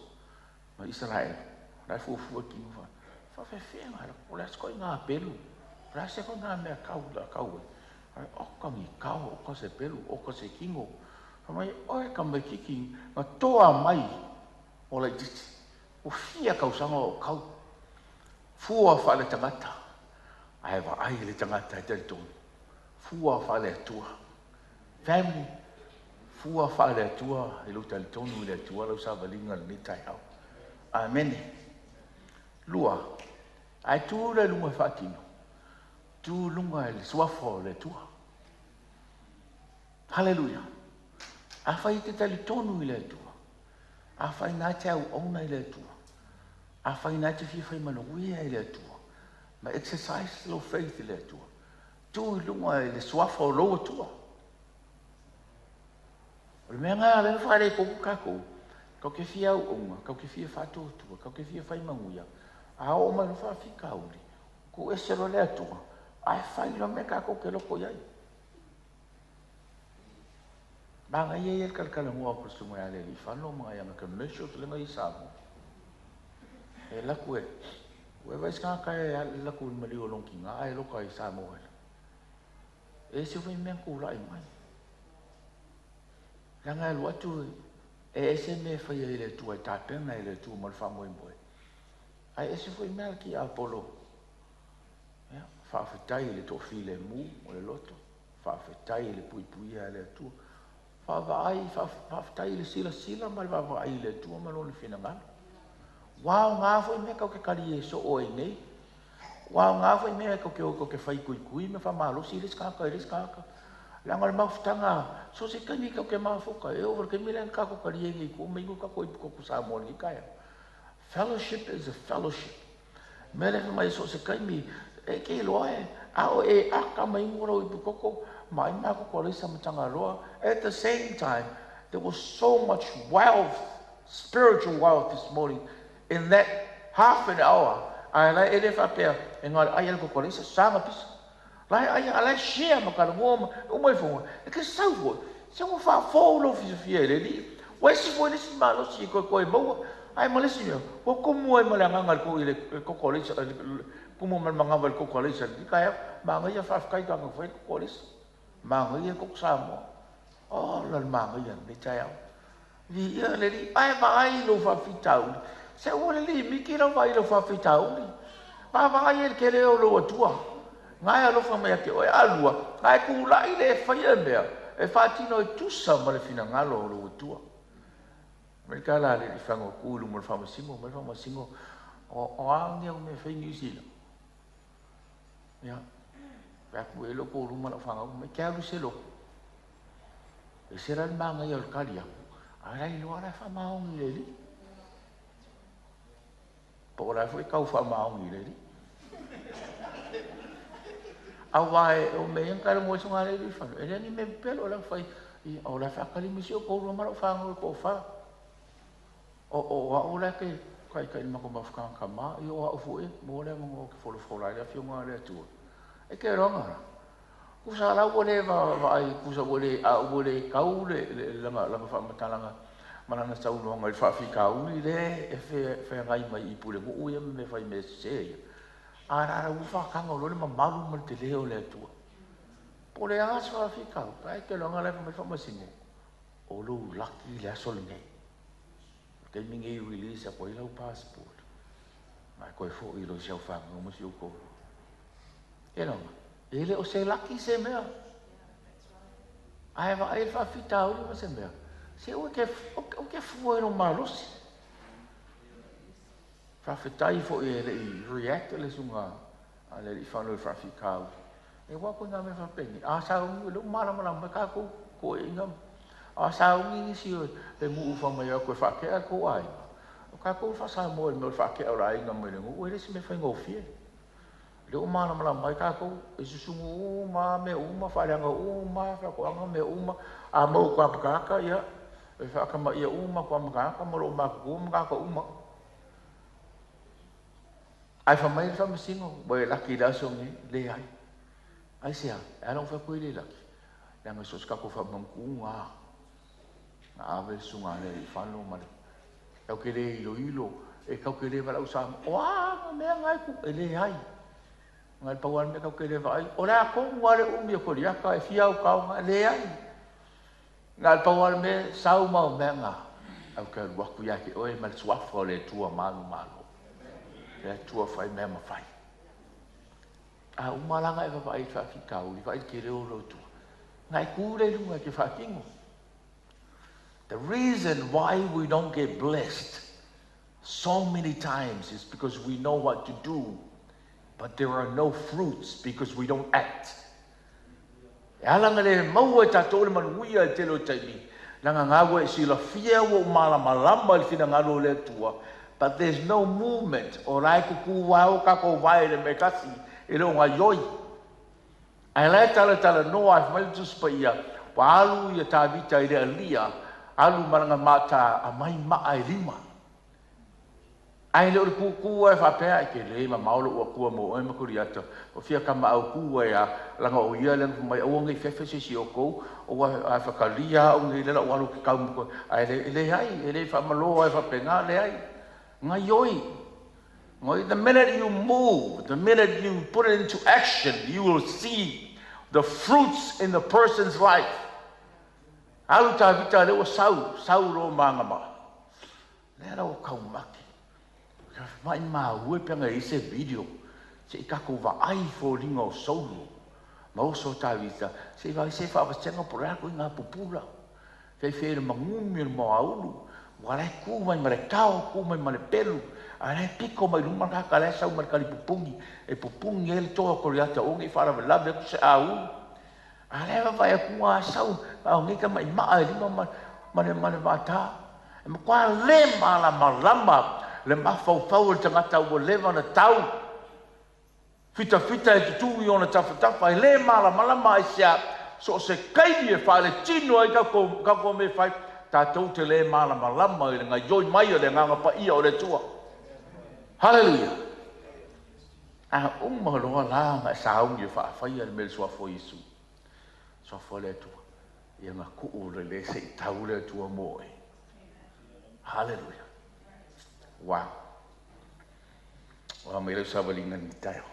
ma Isaraelu, o la e fuafua tino fa, faafefea, o le a se ituaiga pelu, o le a se ituaiga mea kau la kau ai. Ai, oka ni kao, oka se pelu, oka se kino. Fai mai, oe tamaititi, na toa mai o laititi. Ua fia tausaga o kau. Fua faaletagata, ae vaai i le tagata e talitonu. Fua faale-Atua. Family, fua faale-Atua i lou talitonu i le Atua lau savaliga i lenei taeao. Amene. Lua, ae tu lea i luga e faatino. Tu i luga i le suafa o le Atua. Haleluia. Afai e te talitonu i le Atua, afai na te auauna i le Atua, afai na te fia fai manuia i le Atua, ma exercise lou faith i le Atua, tu i luga i le suafa o lou Atua. O le mea lena lea na faaletonu tatou, tatou te fia auauna, tatou te fia faatuatua, tatou te fia fai manuia, a oo mai loa faafitauli, tuu ese loa le Atua, ae fai loa mea tatou te loto i ai. Manaia ia le talatalanoa atu o le susuga ia Lealiifano ma nai ana commercials lea na i ai i Samoa. E alu atu e Ua e vaai i se tagata e alu atu i le maliu o lona tina ae loka i Samoa e ese foi mea na tulai mai. Leaga e alu atu e ese mea e faia i le Atua e tapena e le Atua mo le faamoemoe. Ae ese foi mea a le tiapolo. Ia, faafetai i le toafilemu o le loto, faafetai i le puipuia e le Atua. Vaavaai, faafetai i le silasila ma le vaavaai i le Atua ma Lona finagalo. Ua aoga foi mea tatou te talie soo ai nei. Ua aoga foi mea tatou te o tatou te fai tuitui ma faamalosi le isi tagata i le isi tagata. Leaga o le mafutaga, so o se taimi tatou te mafuta, e oo foi i le taimi lea na tatou talie ai nei i tua ma inu tatou ipu koko Samoa i lenei taeao. Fellowship is a fellowship. O le mea lea fai mai so o se taimi, e te iloa e, a o e aka ma inu lou ipu koko, ma ai ma koko alaisa ma Tagaloa. At the same time, there was so much wealth, spiritual wealth this morning in that half an hour. Ae la e le faapea, e na o le ai lava le koko alaisa, sa na pisa. La e ai, a la e share ma talanoa ma uma ifoga. E te sau foi, se ua faafou lou fiafia i le Alii. Ua ese foi le isi malosi e toe maua. Ae ma le isi mea, ua tumu ai ma le agaga i le koko alaisa, tumu ma le manava i le koko alaisa i lenei taeao. Manaia, faafetai tagata na fai le koko alaisa. Manaia le koko Samoa. Ola le manaia i lenei taeao. Viia le Alii, ae vaai i lou faafitauli. Se aua le limiti lau vaai i lou faafitauli. Vaavaai i le tele o lou Atua, na e alofa mai ia te oe. Alua, na e tulai le e faia mea e faatino e tusa ma le finagalo o lou Atua. Mai le tala a le alii faga o tu i luma o le faamasino, mai le faamasino, o a ni au mea e fai i Niu Sila? Ia, fai atu e le o toalua ma lau fanau, mai te alu i se lotu. E ese la le manaia o le tali atu, ae la iloa la e faamaoni i le Alii. Po o la foi e tau faamaoni i le Alii. Aua e o mea ia na talanoa ai suga le alii fano, e leai ni mea pepelo, o la e fai, o la e faatali mai si o toalua ma lau fanau e toafa. O au la e te taitai i le matou mafutaga tama, ia o au foi e maua le avanoa ou te folafola ai le Afioga a le Atua. E te iloa la, tusa la ua le vaai, tusa ua le, a ua le tau le, lana, lana faamatalaga ma lana saunoaga i le faafitauli lea e feagai mai i pulenuu ia ma mea fai mea sese ia, a la la ua faataga loa le mamalu ma le tele o le Atua. Po o le a se faafitauli, ae te iloa la e fai mai le faamasino, o lou laki le aso lenei. O le taimi lenei e release atu ai lau passport ma e toe foi loa i si au fanau ma si ou toalua. E lama, e le o se laki se mea. Ae vaai le faafitauli ma se mea, se ua te, ou te fua i lou malosi. Faafetai foi e le i react le susuga a le alii fano i le faafitauli. E aua ko ngā mea faapenei, a sauni, o lea ua malamalama mai tatou toeaiina, a sauni nisi o le nuu fai mai o atu e faatea le tou aiga, o tatou e faa-Samoa i le mea o le faatea o le aiga mai le nuu, e le o se mea faigofie. O lea ua malamalama mai tatou, e susunu uma lava mea uma, faaleaga uma lava faatoaga ma mea uma. A maua atu lava ma tagata, ia, e faatamaia uma atu lava ma tagata ma loomatutua ma tagata uma. Ae fai mai le Faamasino, ua e laki i le aso lenei. Leai. Aisea? E ala ona fai atu ai le laki, leaga so o se tatou faamanutuga lava, na ave le susuga a le alii fano ma le tatou te le iloilo, e tatou te le valaau Samoa, o a mea na e tu, e leai. Na o le pau lava le mea tatou te le vaai, o le a tonu lava le umi o Koliata e fia au taoga, e leai. Na o le pau lava le mea, sau ma au mea na, ae ou te alu atu ia te oe ma le Suafa o le Atua manumalo, le Atua fai mea mafai. A uma la ona e vaavaai i le faafitauli, vaai i le tele o lou Atua, ona e tu lea i luga e te faatino. The reason why we don't get blessed so many times is because we know what to do, but there are no fruits because we don't act. E ala ona le maua e tatou le manuia i le tele o taimi, leaga nga ua e silafia ua ou malamalama i le finagalo o le Atua, but there's no movement, o la e tutu lava o tatou vae i le mea e tasi, e le o gaioi. Ae la e talatalanoa ai, fai mai le Tusi Paia, ua alu ia Tavita i le alia, alu ma lana mata aumai maa e lima. Ae le o le kūkū lava e faapea, e tele mamao lou Atua mo oe ma Koliata, ua fia kamaau kū ai a, leaga o ia lea na fai mai, aua nei fefe se isi o outou, aua a fakalia au nei lea la ou alu ou te tau ma koe. Ae le, e leai, e le faamalo ai faapena, leai. Gaioi. The minute you move, the minute you put it into action, you will see the fruits in the person's life. Alu Tavita le ua sau, sau lo maga ma. Lea la ua kaumake. Ka mai maua pe nga ise video. Se i kako vaai foliga o Saulo. Ma oso Tavita. Se i vai se whaavasenga po le ako i ngā pupula. Fei fei le mangumi o le moaulu. Ua lai ku mai ma le kao, ku mai ma le pelu. A lai piko mai luma kaka lai sau mai kali pupungi. E pupungi e le toa Koriata o ngi whaarawe lave aku se au. A lai vai aku ngā sau. A o ngi ka mai maa e lima ma le vata. E makua le ma la malama. Le mawhau le tangata ua leva na tau. Fita fita e tutu i ona tawhatafa. E le malamalama ai sea. So se kaini e whaale tino ai kako me whai. Tātou te le malamalama i le ngai yoi mai o le nganga pa ia o le tua. Hallelujah. A uma loa la nga saungi e whaawhai le mele suafo Isu. Suafo le atua. Ia ngā kuu le le se i tau le atua moe. Hallelujah. Wow. Wa mai lau savalinga ni taio.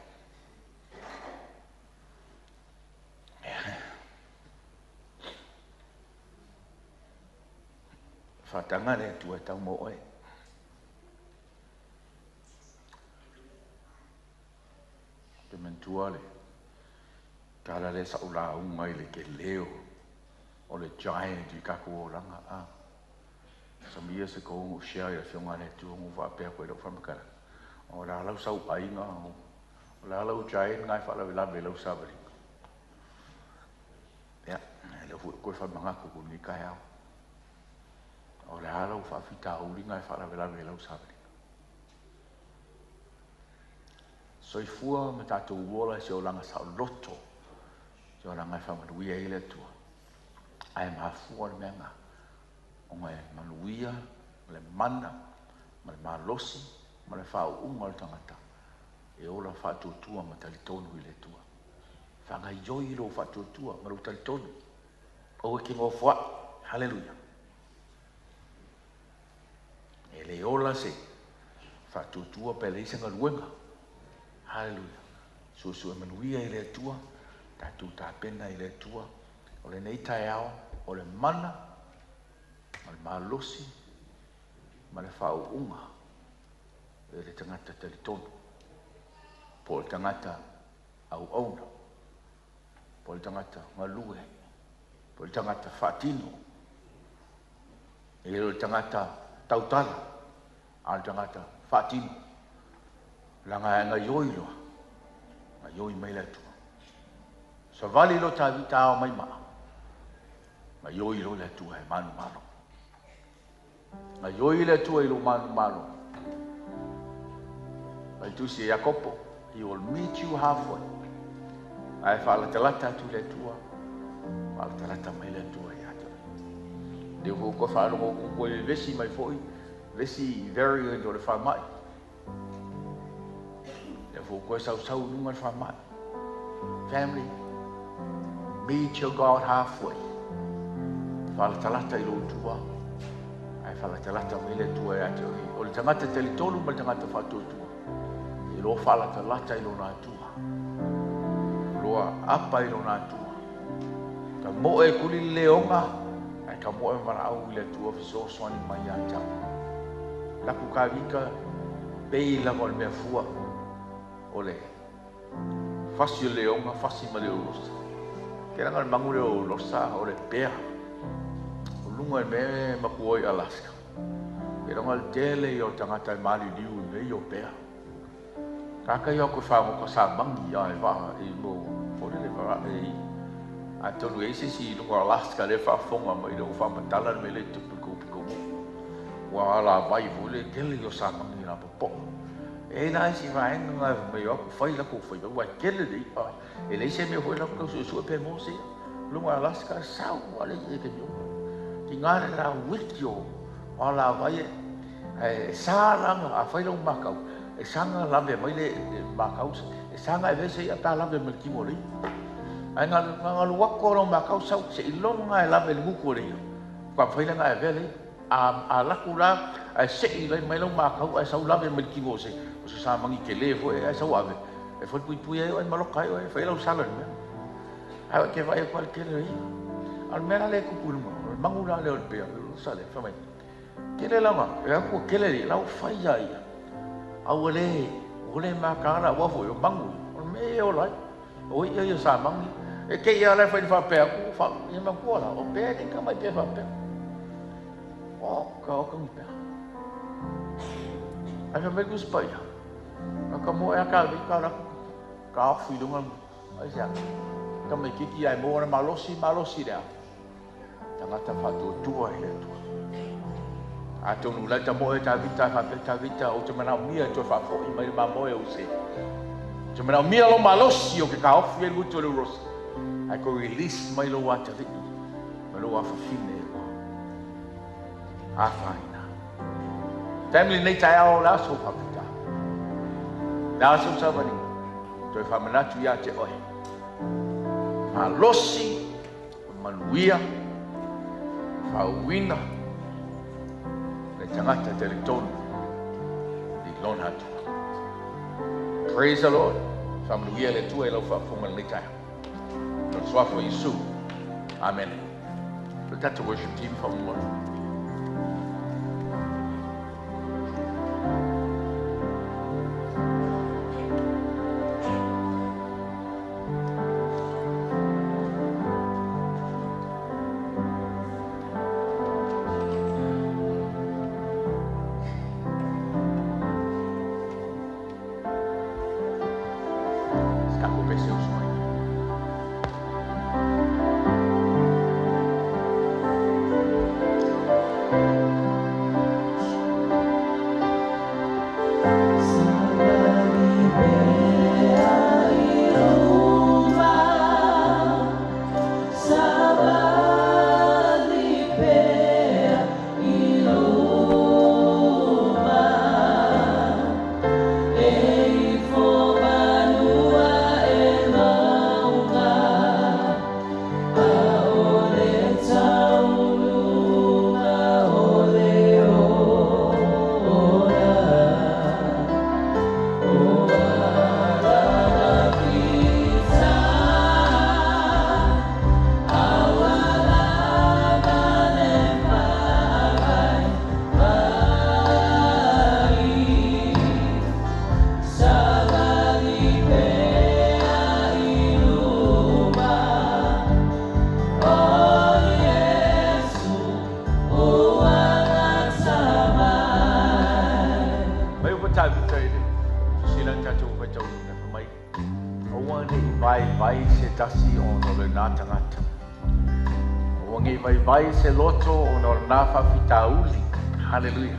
Whatanga le atua e tau mo oe. Te mentua le. Tala le sa ula unga i le ke leo. O le giant i kako o ranga. Ah. Some years ago, o share i a whionga le atua ngu whaapea koe lau whamakara. O la lau sau ainga. O la lau giant ngai whaalawe lawe lau savalinga. Ia, le hui koe whamangako ko ni kai au. O le lau whaafita uri ngai whaalawe lawe lau savalinga. Soifua ma tātou uola se o langa sa loto. Se o langa e whamanuia i le atua. Ai mafua le mea ngā. O ngai manuia, ma le mana, ma le malosi, ma le whaunga o le tangata. E ola whaatuatua ma talitonu i le atua. Whangai yoi lo whaatuatua ma lo talitonu. O e ki ngō fua. Hallelujah. E le ola se whaatuatua pe le isa ngaluenga. Hallelujah. Susu e manuia i le atua. Tātou tāpena i le atua. O le nei tae ao, o le mana, ma le malosi, ma le whaunga. E le tangata talitonu. Po le tangata au auna. Po le tangata ngalue. Po le tangata whaatino. E le tangata tautala. A le tangata whaatino. La ngai yoi loa. Ngai yoi mai le atua. Sa vali lo Tavita ao mai maa. Ngai yoi lo le atua e manu malo. Ngai yoi le atua i lo manu malo. Mai tusi e Iakopo. He will meet you halfway. Ai whaalatalata atu le atua. Whaalatalata mai le atua i atua. Le ho ko whaalongo ko koe vesi mai foi. Vesi variant o le whamai. Le ho koe sau sau nunga le whamai. Family, meet your God halfway. Whaalatalata i lo tua. Ai whaalatalata mai le atua e atua. O le tangata talitonu ma le tangata whaatuatua. I lo whaalatalata i lo nā atua. Loa apa i lo nā atua. Ka moe kuli le leonga, ai ka moe mara au i le atua whisosoani mai a tau. Laku ka vika, pei lava o le mea fua. O le fasi o leonga, fasi ma le olosa. Ke ranga le mangu le olosa o le pea. O lunga e me makuoi Alaska. Ke ranga le tele i o tangata e mali liu i mei o pea. Kaka i o koe whango ka sa mangi ai waa i mo fore le waa e a tonu e se si lunga Alaska le whaafonga mai le o whaamatala me le tupu ko piko mo. Wa ala vai fo le tele i o sa mangi la popo. E la si vaenga ngai mai o ku whai la ku whai wa kele le a e le se me hoi la ku su su pe mo se. Lunga Alaska sau wale e ke nyo. Ti ngā la wiki o ala vai e sa langa a whai lau makau. E sanga lave mai le makau. E sanga e vese i ata lave mai ki mo le. Ai ngā luako lau makau sau se ilonga e lave le nguku le. Kwa whai langa e vele a laku la Ae sei lai mai lau makau ae sau lave mai le tino o se o se samagi tele foi ae sau ave e falepuipui ai oe ma loka ai oe e fai ai lau sala i le mea. Ae e te vaai atu lava i le tele o ia. A o le mea la lea e tupu i luga, o le manu la lea o le pea, o le fai mai, tele la ona, e atu ua tele le i'a, la ua fai lava ia. A ua le, ua le mataala aua foi o manu ia, o le mea ia e ola ai. O i'a ia o samagi. E te i lava la e fai faapea atu, ua Ia manatua la, o pea e le tamai pea faapea. Oka oka ni pea. Ae fai mai le Tusi Paia, a ka moe a Tavita o le atu taofi i luga, aisea? Tamaitiiti ae maua le malosi, malosi i le a? Tagata faatuatua i le Atua. Atonu o la e tamoe Tavita e faapea, Tavita, ou te manaomia e toe faafoi mai le mamoe o Use. Ou te manaomia lou malosi ou te taofi ai le gutu o le urosi, ae toe release mai lou atalii ma lou afafine ua afaina. Family, lenei taeao o le aso faafita. Le aso savaliga, toe faamanatu ia te oe. Malosi o manuia, faauuina le tagata talitonu i lona Atua. Praise the Lord. Faamanuia le Atua i lau faafofoga i lenei taeao. I le suafa o Iesu. Amene. Le tatou worship team faamolemole. Se tatou pese uso mai. Mai ua Tavita i le silasila i tatou faitauina fai mai, Aua ne i vaivai se tasi ona o lena tagata. Aua ne i vaivai se loto ona o lena faafitauli. Haleluia.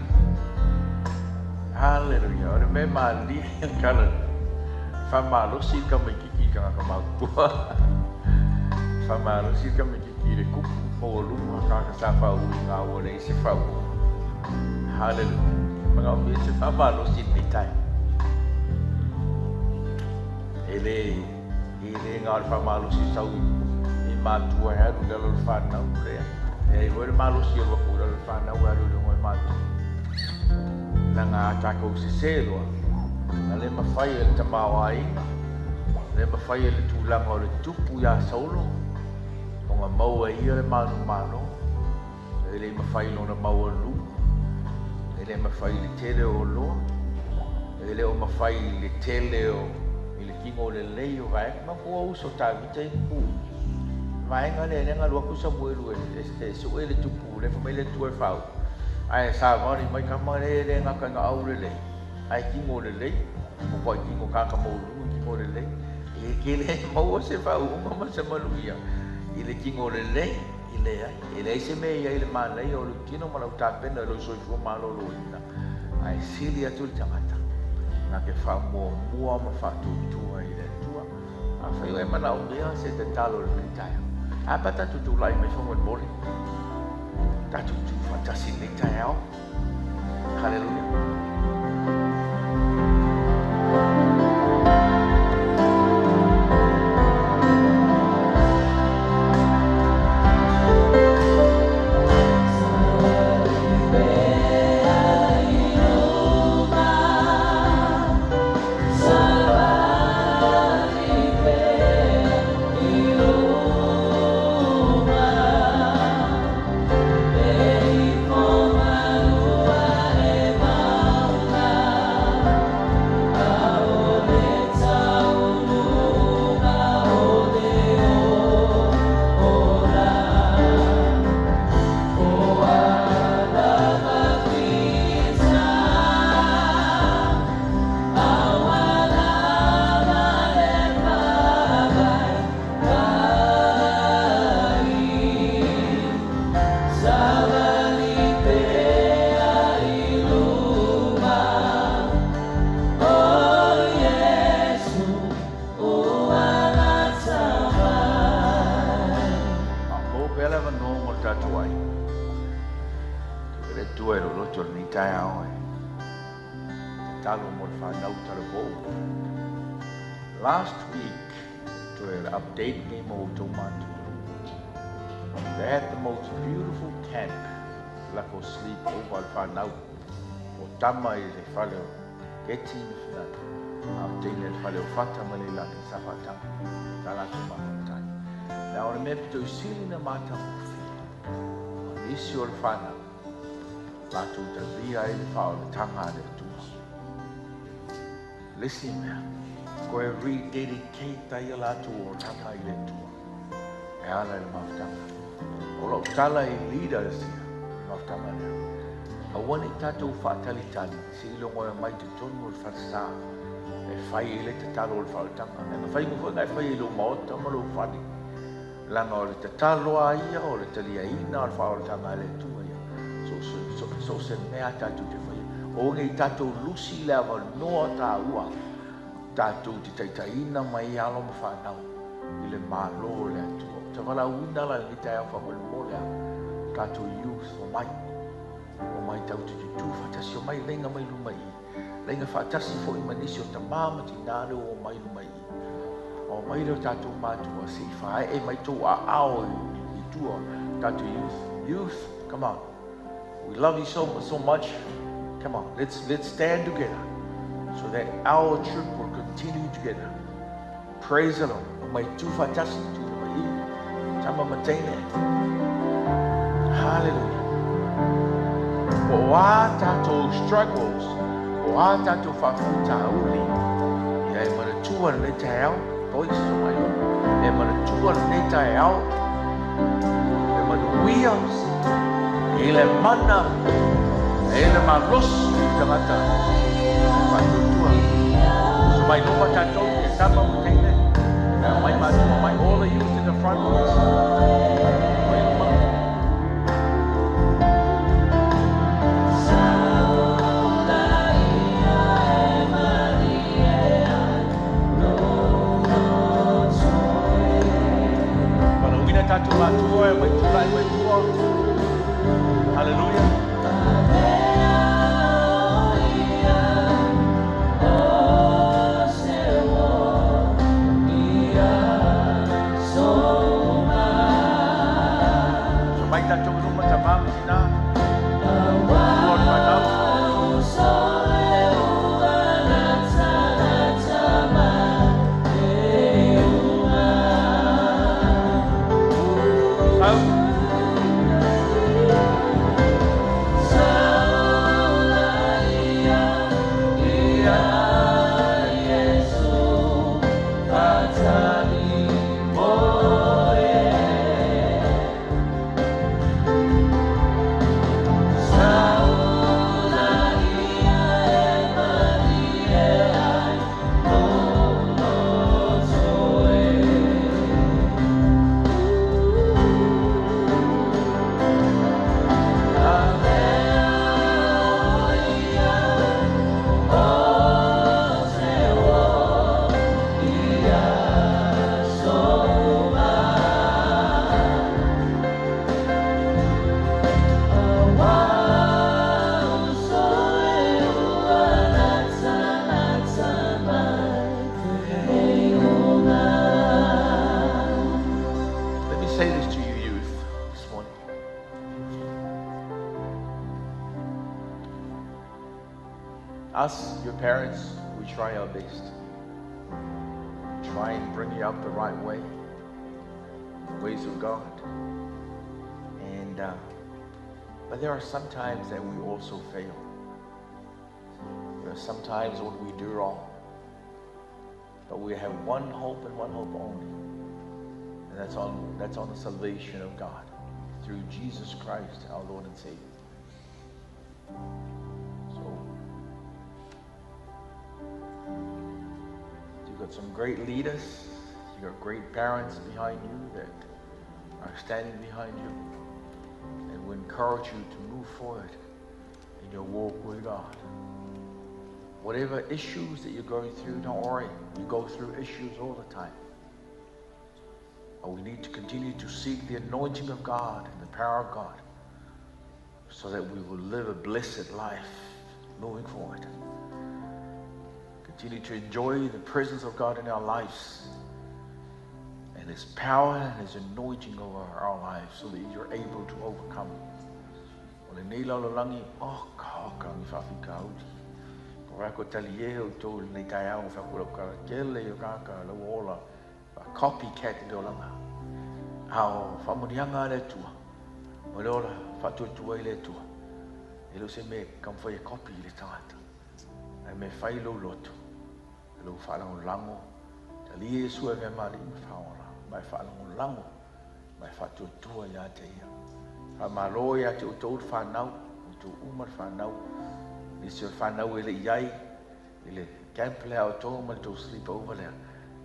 Haleluia. O le mea malie le tala lea. Faamalosi le tamaititi i tagata matutua. Faamalosi le tamaititi i le tupu maualuga tagata sa faauiga ua leai se faauuga. Haleluia. Manaomia se faamalosi i lenei taeao. E le, e le na o le faamalosi sau i matua e alu i lalo o le fanau, leai. E i ai foi le malosi e alu atu i lalo o le fanau e alu i luga i matua. Leaga a tatou sese loa, na le mafai e le tamaoaiga, le mafai e le tulaga o le tupu iā Saulo ona maua e ia le manumalo, e le i mafai lona maualuga, e le mafai i le tele o oloa, e le o mafai i le tele o i le tino lelei o vaega. Manatua uso Tavita i ku vaega lea lea na alu atu Samuelu e sue le tupu lea fai mai le Atua e faauu ae savali mai tama lea e le gata ina aulelei ae tino lelei matuai tino tagata maualuluga tino lelei e te le maua se faauuga ma se manuia i le tino lelei e leai e leai se mea e i ai i le manaia o lou tino ma lau tapena i lou soifua maloloina ae sili atu le tagata na te faamuamua ma faatuatua i le Atua. Afai o e manaomia se tatalo i lenei taeao, a pa tatou tulai mai faamolemole, tatou tu faatasi i lenei taeao. Haleluia. Atua i lou loto i lenei taeao e tatalo mo le fanau talavou. Last week, toe update nei mo outou matua. They had the most beautiful camp, lako sleep over le fanau. O tama i le fale o Keti ma Finata, a o teine i le fale o Fata ma Leilani sa faatama, sa latou mafatai. Na o le mea pito i sili na matagofie, o nisi o le fanau, latou talia ai le faaolataga a le Atua. Le isi mea, koe rededicate ai a latou olaga i le Atua e ala i le mafutaga. O lau tala i leaders ia, le mafutaga lea, aua ne i tatou faatalitali seiloga e omai totonu o le falesa e fai ai le tatalo o le faaolataga. E mafai foi ona e faia i lou maota ma lou fale, leaga o le tatalo lava ia o le taliaina o le faaolataga a le Atua ia. So o se mea a tatou te faia, aua ne i tatou lusi le avanoa taua tatou te taitaiina mai alo ma fanau i le Malo o le Atua. Ou te valaauina la i lenei taeao faamolemole a tatou youth, omai, omai tatou te tutū faatasi, omai laina mai luma i i, laina faatasi foi ma nisi o tamā ma tinā lea ua omai luma i i. Omai lea o tatou matua se i faaee mai tou aao i tua, tatou youth. Youth, come on. We love you so, so much. Come on, let's stand together so that our trip will continue together. Praise the Lord. Omai tu faatasi, tu mai i, tama ma teine. Hallelujah. Po o a tatou struggles, po o a tatou faafitauli, ia e manatua lenei taeao, boys, o mai luma, e manatua lenei taeao, e manuia, e le mana, e le malosi i tagata faatuatua. So mai luma tatou, e tama ma teine, e mai matua mai, all the youth in the front, boys. Mai luma. Valaauina tatou matua e mai tulai mai tua. Hallelujah. So mai tatou i luma tamā ma tinā. Tua le fanau. Sau. Let me say this to you youth this morning. Us, your parents, we try our best. Try and bring you up the right way, the ways of God. And but there are some times that we also fail. There are some times when we do wrong. But we have one hope and one hope only. And that's on the salvation of God through Jesus Christ, our Lord and Savior. So you've got some great leaders, you've got great parents behind you that are standing behind you, and we encourage you to move forward in your walk with God. Whatever issues that you're going through, don't worry. You go through issues all the time. But we need to continue to seek the anointing of God and the power of God so that we will live a blessed life moving forward. Continue to enjoy the presence of God in our lives and His power and His anointing over our lives so that you're able to overcome. O lenei lalolagi, oh ka oka ni faafitauli. Ko wai ko tali e o tō lenei taeao whakura kara kele i o kāka lau ola a copycat le olaga. A o faamuniaga a le Atua, o le ola faatuatua i le Atua, e le o se mea e taumafai e copy i le tagata, ae mea e fai i lou loto, i lou faalagolago, talia Iesu e avea ma Alii ma Faaola, ma e faalagolago, ma e faatuatua ia te Ia. Faamalo ia te outou le whanau, outou uma le whanau, nisi o le whanau e le i ai, i le camp lea outou ma le tou sleep over lea,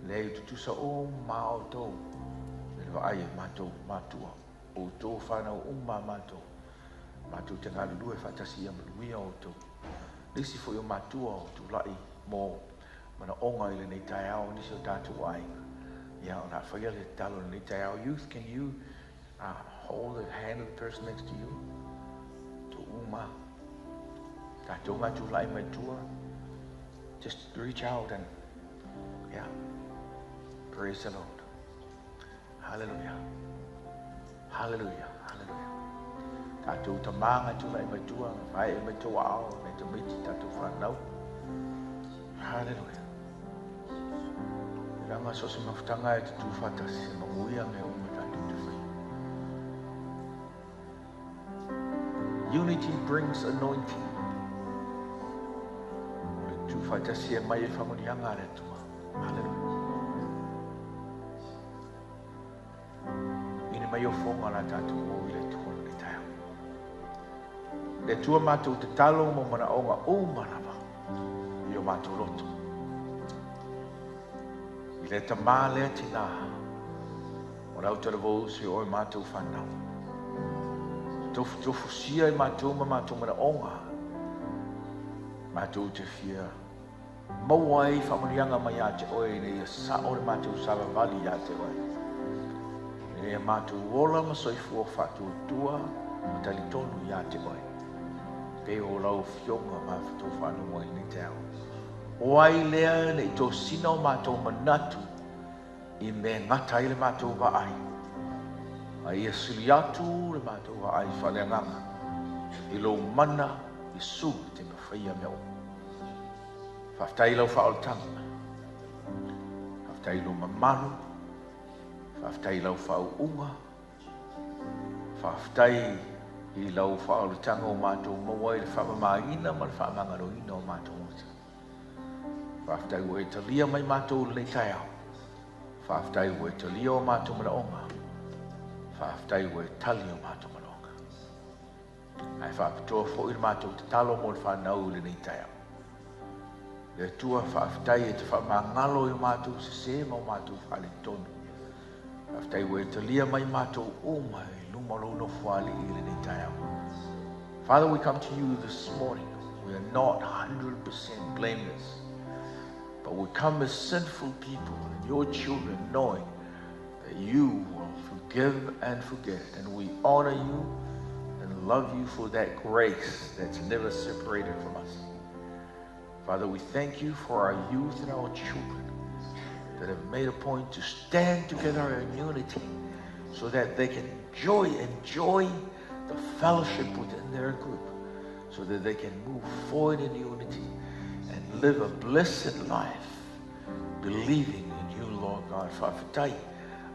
leai e tutusa uma lava outou i le vaai a matou matua, o outou whanau uma a matou, matou te galulue faatasi ia manuia outou. Nisi foi o matua o tulai mo manaoga i lenei taeao, nisi o tatou aiga. Ia, o le a faia le tatalo i lenei taeao. Youth, can you hold the hand of the person next to you? Tou uma. Tatou ngā tulai mai tua. Just reach out and, yeah, praise the Lord. Hallelujah. Hallelujah. Hallelujah. Tatou tamā ngā tulai mai tua, ngā whae mai tō ao, me tamaiti tatou whanau. Hallelujah. Ranga so se mafutanga e te tūwhatasi, se mamuia me uma tatou te whai. Unity brings anointing. O le tūwhatasi e mai e whamunianga a le Atua. Hallelujah. Ine mai o fonga la tātou mō i le Atua le taeao. Le Atua mātou te talo mo manaonga uma lava i o mātou loto. I le tamā lea tinā, o lau talavou se oe mātou whanau. Tofu tofu sia i mātou ma mātou manaonga. Mātou te fia maua ai faamanuiaga mai ia te oe ina ia sao le matou savavali ia te oe. Ina ia matou ola ma soifua faatuatua ma talitonu ia te oe. Pei o lau afioga ma tou faalogo ai i lenei taeao. O ai lea ne i tosina o matou manatu i mea e gata ai le matou vaai, a ia sili atu le matou vaai faaleagaga i lou mana Iesu i te mawhaia mea uma. Faafetai i lau faaolataga. Faafetai i lou mamalu. Faafetai i lau faauuga. Faafetai i lau faaolataga o matou maua ai le faamamaina ma le faamagaloina o matou mata. Faafetai ua e talia mai matou i lenei taeao. Faafetai ua e talia o matou manaoga. Faafetai ua e tali o matou manaoga. Ae faapitoa foi le matou tatalo mo le whanau i lenei taeao. Le Atua, faafetai e te faamagalo i o matou sesē ma o matou faaletonu. Faafetai ua e talia mai matou uma i luma o lou nofoalii i lenei taeao. Father, we come to you this morning. We are not 100% blameless, but we come as sinful people and your children, knowing that you will forgive and forget. And we honor you and love you for that grace that's never separated from us. Father, we thank you for our youth and our children that have made a point to stand together in unity so that they can enjoy the fellowship within their group, so that they can move forward in unity and live a blessed life, believing in you, Lord God. Faafetai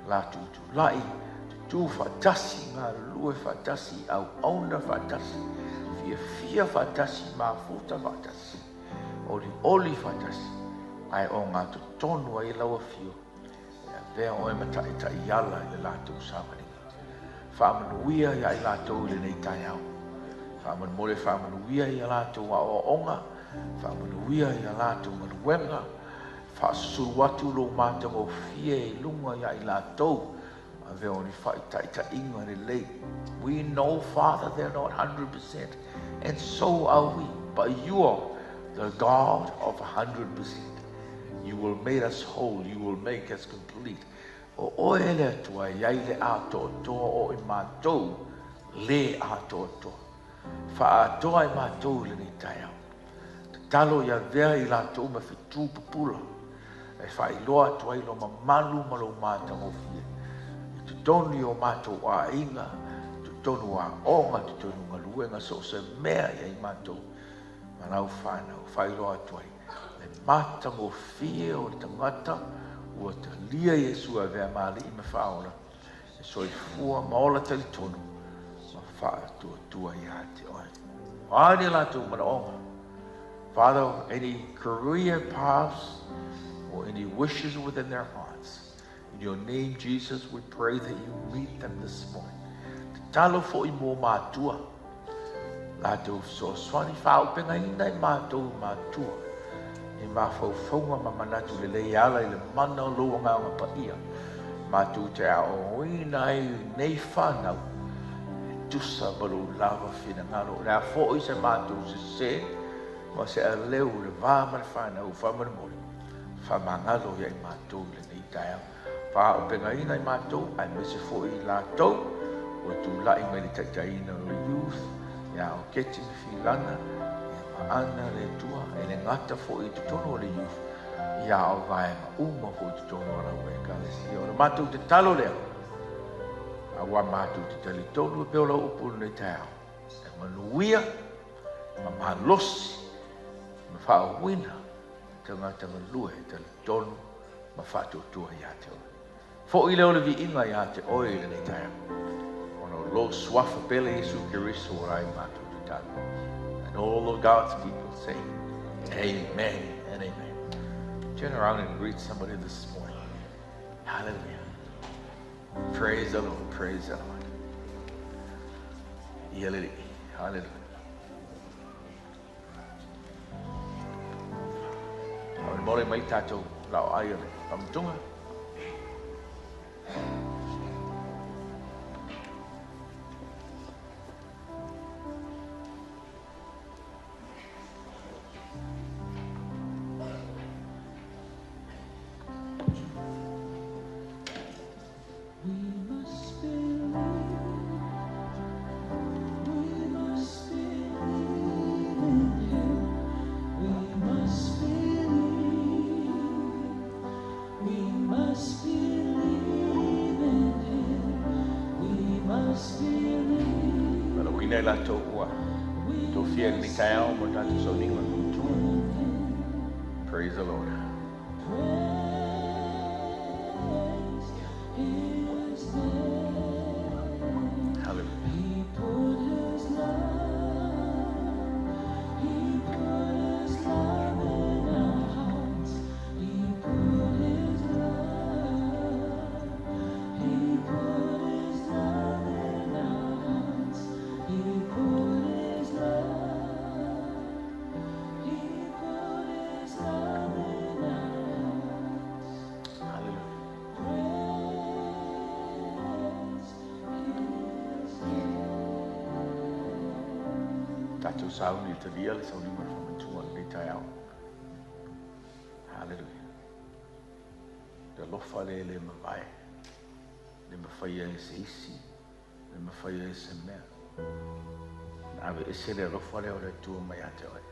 la tutulai, tutu faatasi, ngā lue faatasi, au auna faatasi, fia fia faatasi, mafuta faatasi, oli oli faatasi, ai o ngā totonu ai lau afio, e avea oe ma ta'ita'i ala i le latou savaliga. Faamanuia ia i latou i lenei taeao. Faamolemole faamanuia ia latou aoaoga, faamanuia ia latou galuega, faasusulu atu lou matagofie i luga ia i latou, avea o ni faataitaiga lelei. We know, Father, they're not 100%, and so are we, but you are the God of 100%. You will make us whole, you will make us complete. O oe le Atua e ai le atoatoa o i matou le atoatoa. Faaatoa i matou i lenei taeao. Tatalo ia avea i latou ma fetu pupula e faailoa atu ai lou mamalu ma lou matagofie i totonu i o matou aiga, totonu o aoga, totonu o galuega, so o se mea i ai matou ma lau fanau, faailoa atu ai le matagofie o le tagata ua talia Iesu e avea ma Alii ma Faaola e soifua ma ola talitonu ma faatuatua ia te oe. O a ni latou manaoga, Father, any career paths or any wishes within their hearts, in your name, Jesus, we pray that you meet them this morning. Tatalo foi mo mātua, latou fesoasoani faaaupegaina i matou matua i mafaufauga ma manatu lelei e ala i le mana o lou Agaga Paia matou te aoaoina ai nei fanau e tusa ma lou lava finagalo. O le a foi se matou sesē ma se aleu i le va ma le fanau faamolemole, faamagalo ia i matou i lenei taeao. Faaaupegaina i matou aemaise foi i latou ua tulai mai le taitaiina o le youth ia Oketi ma Filana ia ma Ana le Atua e le gata foi i totonu o le youth ia a o vaega uma foi i totonu o lau Ekalesia. O le matou tatalo lea, aua matou te talitonu e pei o lau upu i lenei taeao, e manuia ma malosi ma faauuina tagata galue e talitonu ma faatuatua ia te oe. Foi lea o le viiga ia te oe i lenei taeao, ona o lou suafa pele Iesu Keriso o la i matou tatalo. And all of God's people say, Amen and amen. Turn around and greet somebody this morning. Hallelujah. Praise the Lord, praise the Lord. Ia le Alii. Hallelujah. Faamolemole mai tatou laoai o le faamutuga. Malauina i latou ua tofia i lenei taeao mo le tatou sauniga o le faamutuga. Praise the Lord. Hallelujah. Hallelujah. Tatou sauni i le talia le sauniga o le faamanatuga o lenei taeao. Hallelujah. Le alofa lea e le mavae, le mafai ai e se isi, le mafai ai e se mea. Na aveese le alofa lea o le Atua mai ia te oe.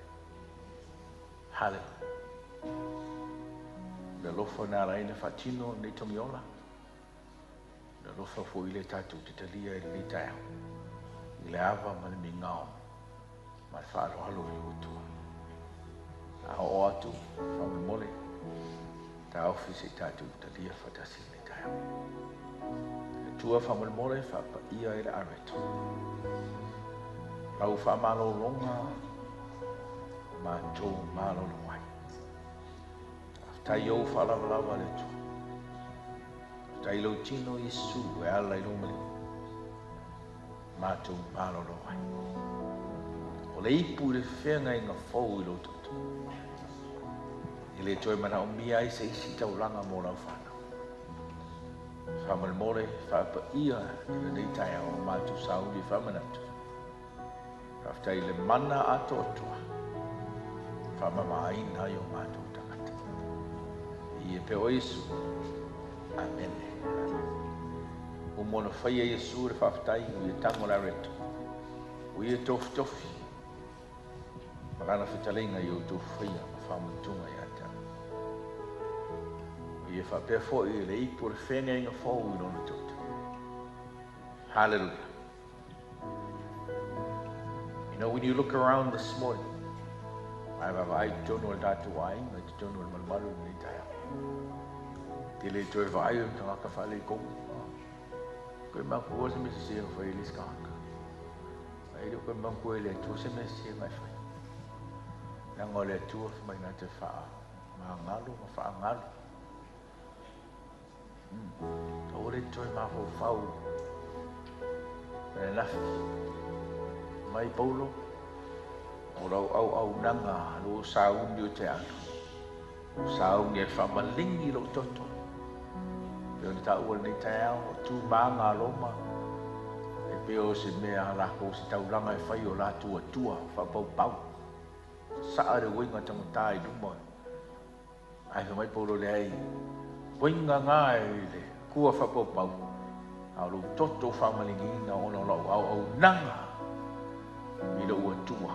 Hallelujah. Le alofa na ala ai ona faatino lenei togiola. Le alofa foi lea tatou te talia i lenei taeao, i le ava ma le migao ma le faaaloalo i lou Atua. A oo atu, faamolemole, taofi se i tatou talia faatasi i lenei taeao. Le Atua faamolemole, faapaia ai le areto. Lau faamalologa matou malolo ai. Faafetai i ou faalavalava le Atua. Faafetai i lou tino Iesu e ala i lou maliu. Matou malolo ai. O le ipu i le feagaiga fou i lou toto. E le toe manaomia ai se isi taulaga mo lau fanau. Faamolemole, faapaia i lenei taeao o matou sauni e faamanatu. Faafetai i le mana atoatoa faamamaina ai o matou tagata. I e pea o Iesu. Amene. Amen. Uma ona faia Iesu le faafetai ua ia tago le areto. Ua ia tofitofi ma Lana fetalaiga i outou faia ma faamanutuga ia te Au. Ua ia faapea foi le ipu o le feagaiga fou i Lona toto. Hallelujah. You know, when you look around this morning, a e vaavaai i totonu o le tatou aiga, i totonu o le malumalu i lenei taeao, e te le toe vaai o le tagata faaletonu. Koe manatua se mea sese na fai e le isi tagata. Ae le o toe manatua e le Atua se mea sese na e fai. Leaga o le Atua fai mai na te faamagalo ma faagalu. Aua le toe mafaufau i le ananafi. Mai Paulo, o lau auaunaga lou sauni o te alu, sauni e faamaligi lou toto. Pei ona taua i lenei taeao, o tu ma aga a Roma, e pei o se mea a latou, se taulaga e fai o latou atua faapaupau. Sasaa le uiga taugata i luma. Ae fai mai Paulo, leai, uiga na i le atua faapaupau, a o lou toto faamaligiina ona o lau auaunaga i lou Atua.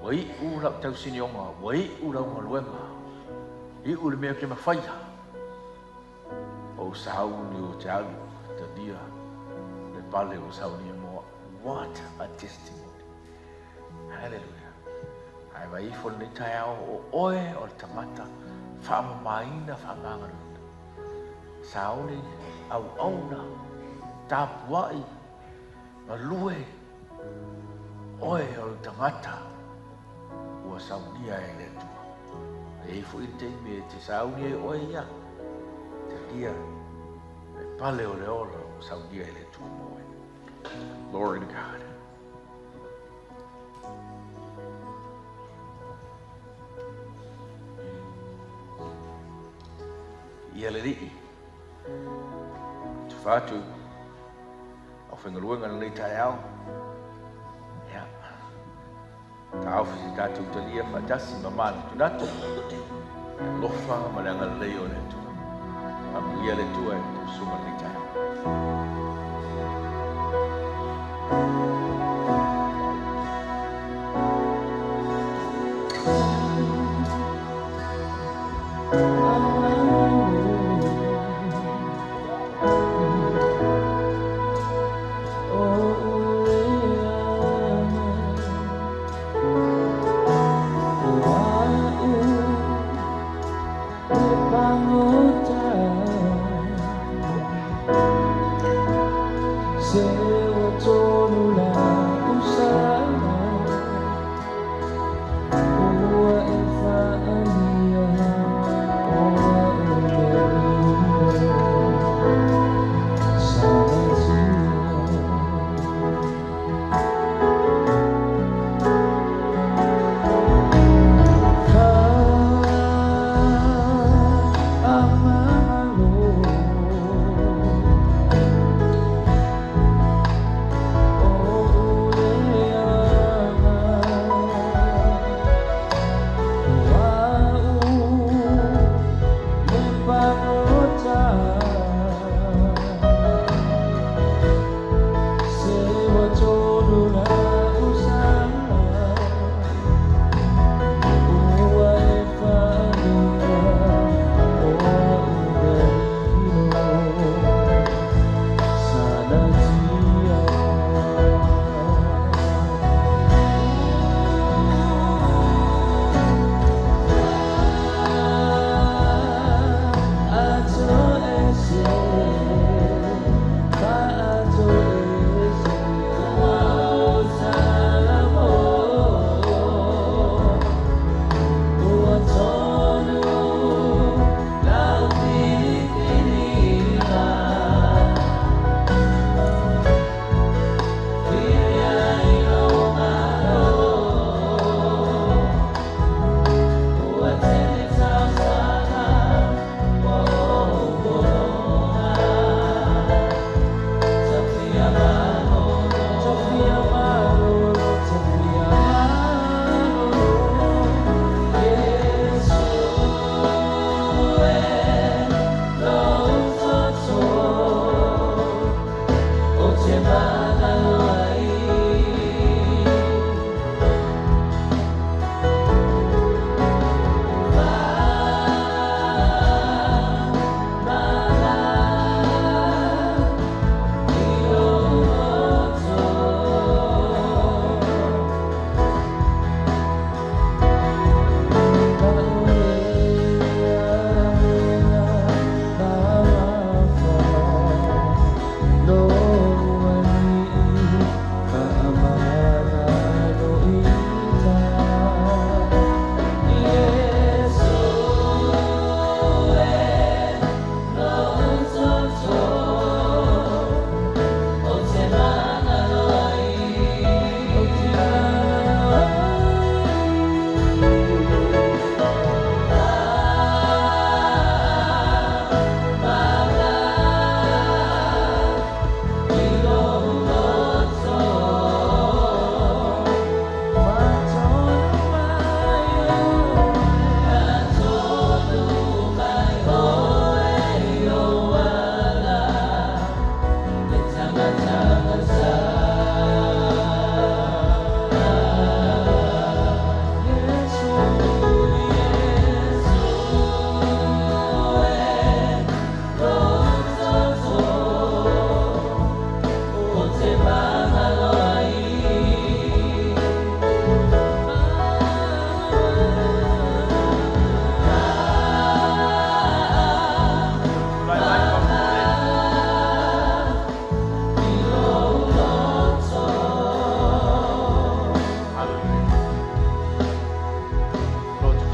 Ua iu lau tausinioga, ua iu lau galuega, iu le mea ou te mafaia. O sauni o te alu, talia le pale o saunia mo au. What a testimony. Hallelujah. Ae vai ifo lenei taeao o oe o le tagata faamamaina faamagaloina. Sauni auauna, tapuai, galue, oe o le tagata ua saunia e le Atua. E i ai foi le taimi e te sauni ai oe ia, talia le pale o le ola ua saunia e le Atua mo oe. Glory to God. Ia le Alii, tufa atu aufaigaluega lenei taeao. Ia, taofi se tatou talia faatasi ma manatunatu le alofa ma le agalelei o le Atua. Faamanuia le Atua i le susuga lenei taeao.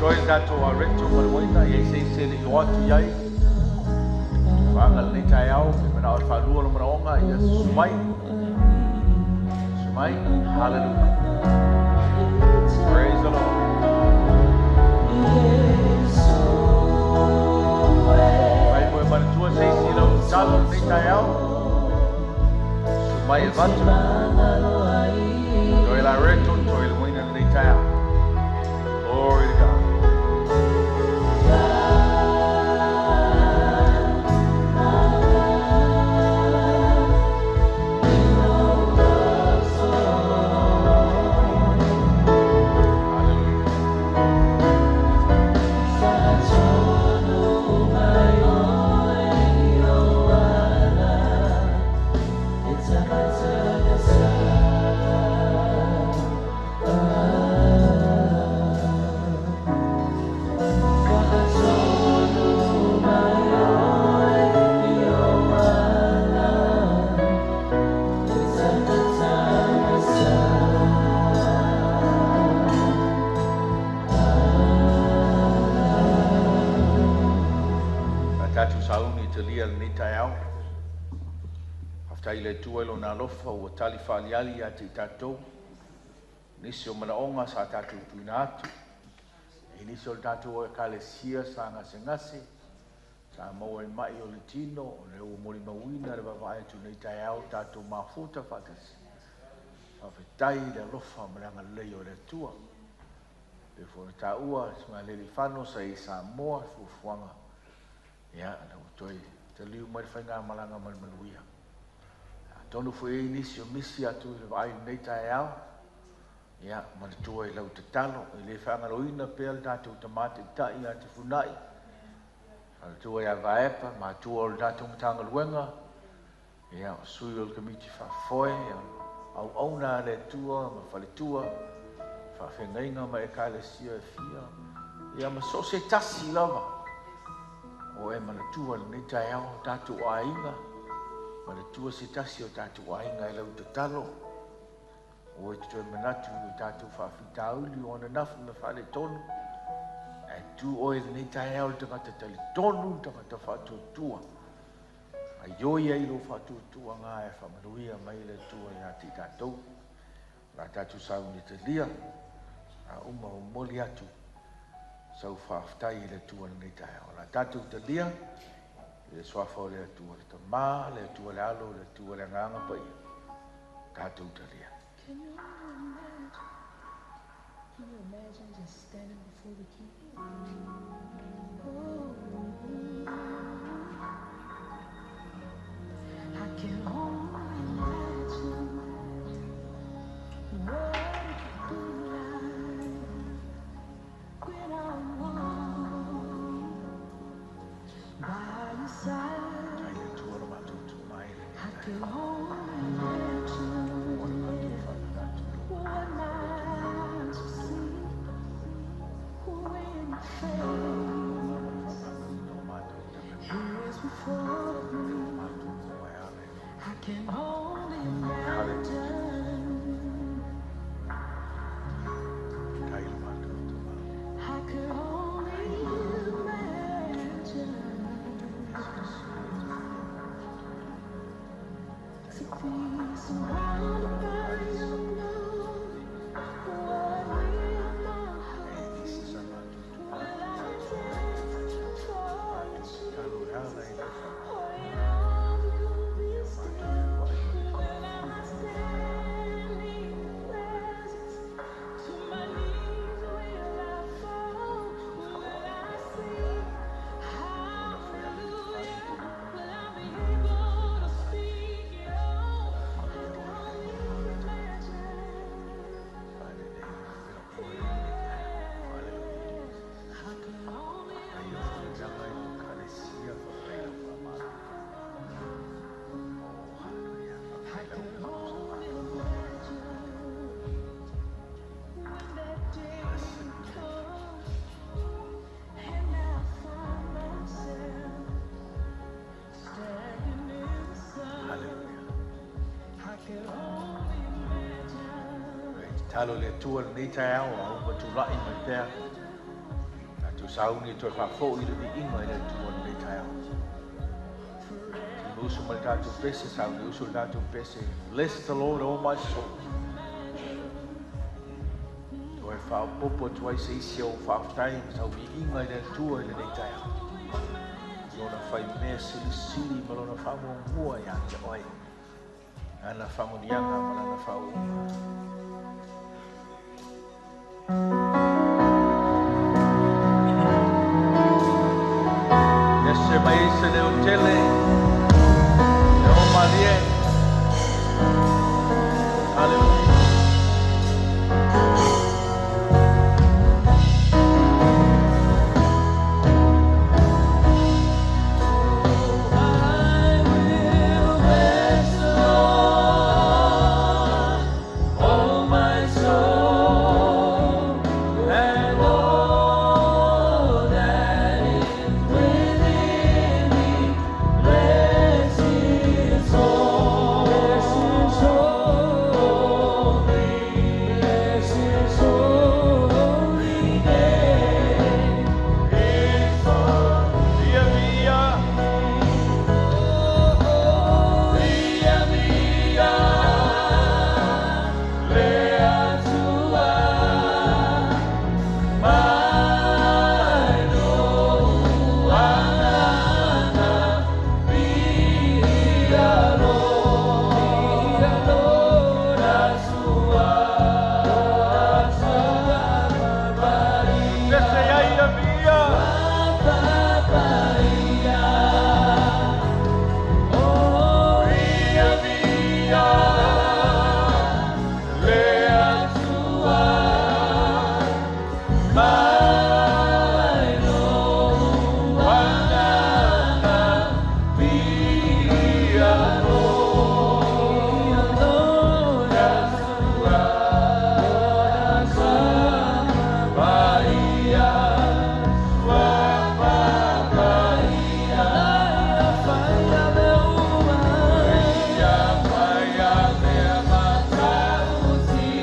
Totoe le tatou areto ma le uaina, e i ai se isi e le i o atu i ai. Tufaaga lenei taeao, pe manao e faalua lo manaoga, ia susu mai. Susu mai. Hallelujah. Praise the Lord. Mai mo e manatua se isi lau tatalo lenei taeao. Susu mai e avatu. Totoe le areto, totoe le uaina lenei taeao. Glory to God. Hallelujah. A tatou sauni talia lenei taeao. Faafetai i le Atua i lona alofa ua tali faaliali ia te i tatou. Nisi o manaoga sa tatou tuuina atu. E nisi o le tatou ekalesia sa gasegase, sa maua i mai o le tino, o lea ua molimauina le vaavaai atu nei taeao tatou mafuta faatasi. Faafetai i le alofa ma le agalelei o le Atua. E pei foi ona taua, Sugalelifano sa i Samoa, fuafuaga, ia, na ua toe taliu mai le faigamalaga ma le manuia. Atonu foi ai nisi o misi atu i le vaai lenei taeao, ia, manatua i lau tatalo, e le faagaloina pea le tatou tamā taitai ia te Funai, faletua ia Vaepa, matua o le tatou Matagaluega, ia, o sui o le komiti faafoe, ia, auauna a le Atua ma faletua, faafeagaiga ma ekalesia e fia, ia ma so o se tasi lava, o e manatua lenei taeao o tatou aiga, manatua se tasi o tatou aiga e lau tatalo, o e te toe manatu i tatou faafitauli o ananafi ma faaletonu, ae tu oe lenei taeao le tagata talitonu, le tagata faatuatua, aioi ai lou faatuatuaga e faamanuia mai le Atua ia te i tatou. La tatou sauni talia, a uma o momoli atu sau faafetai i le Atua lenei taeao. La tatou talia, i le suafa o le Atua le Tama, le Atua le Alo, le Atua le Agaga Paia. Tatou talia. Can you imagine? Can you imagine just standing before the King? Oh, I can only imagine what it would be like when I'm alone by your side. Tai le Atua lo matou tu mai lenei I taeao. can only imagine O le matou whanatu. what my eyes will see when your face is before me. I can only imagine. I could only imagine to be surrounded by your love. What will my heart feel? Will I dance for Jesus? Or in awe of you be still? Will I stand in your presence? To my knees will I fall? Will I sing hallelujah? Will I be able to speak it all? I can only imagine. I can only imagine. I can only imagine when that day comes and I find myself standing in the sun. I can only imagine. Talo le Atua lenei taeao a uma tulai mai pea. Tatou sauni e toe faafoi le viiga i le Atua i lenei taeao. Ti uso ma le tatou pese, sauni uso le tatou pese. Bless the Lord, O my soul. Toe faaopoopo atu ai se isi o faafetai ma sau viiga i le Atua i lenei taeao. Lona faimea silisili ma lona faamuamua ia te oe. Lana faamanuiaga ma lana faauuga. Ese mai se leo tele, le o malie. Hallelujah. I will bless the Lord, oh my soul, and all that is within me. Bless His holy name. Via, via. Via, via, le Atua, mai lou agaga, viia lona sua, Ese ia via. Papaia, oh via, via, le Atua, mai lou agaga, viia lona sua, Paia, sua papaia, faia meu Ia faia mea matauti.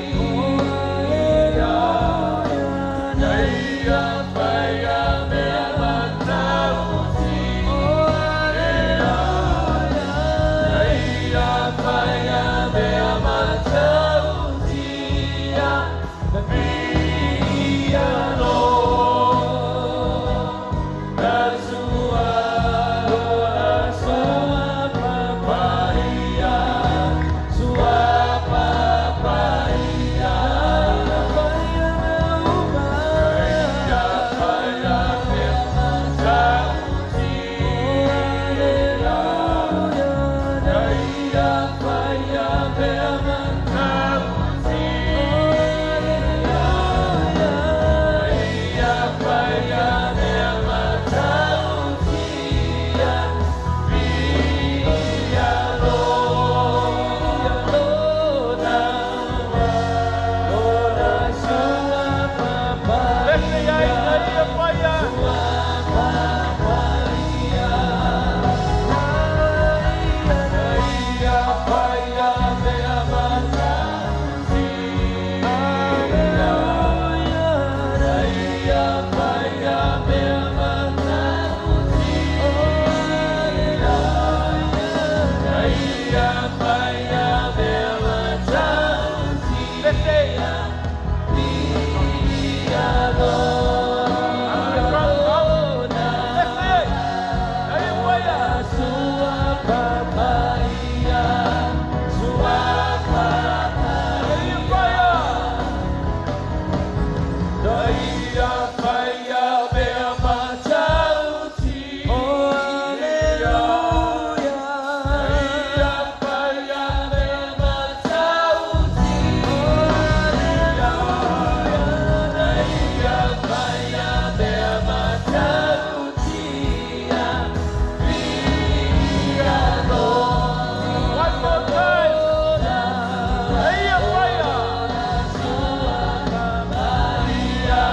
Ia faia mea matauti. Ia faia mea matauti. Via lona sua, lona sua papaia, sua papaia, faia faia mea matauti. Ia faia mea matauti. Ia faia mea matauti. Via lona, lona sua papaia. Ese ia ia faia. Sua papaia, ia faia mea matauti. Ia faia mea matauti. Ia faia mea matauti. Ese. Via lona, Ese. Ia faia. sua papaia, sua papaia. Ia faia. Ia faia mea matauti. Oh, hallelujah. Ia faia mea matauti. Oh, hallelujah. Ia faia mea matauti. Via One more time. Ia faia. Sua papaia.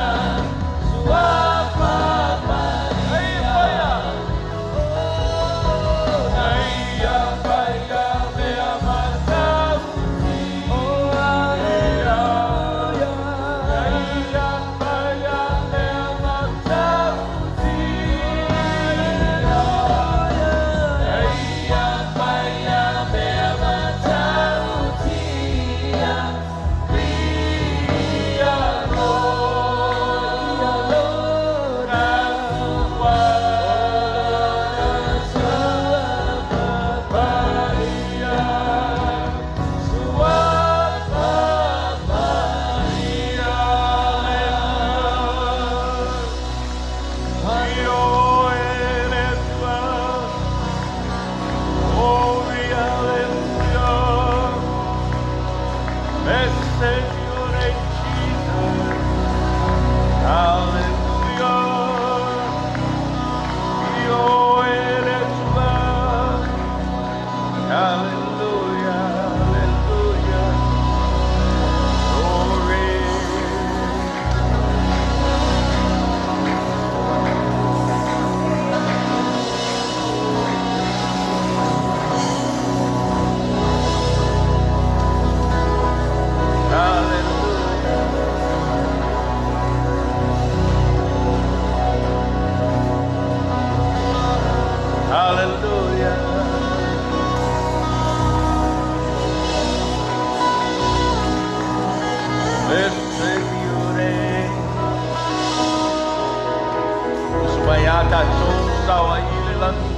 Mai a tatou sao ai i le lagi.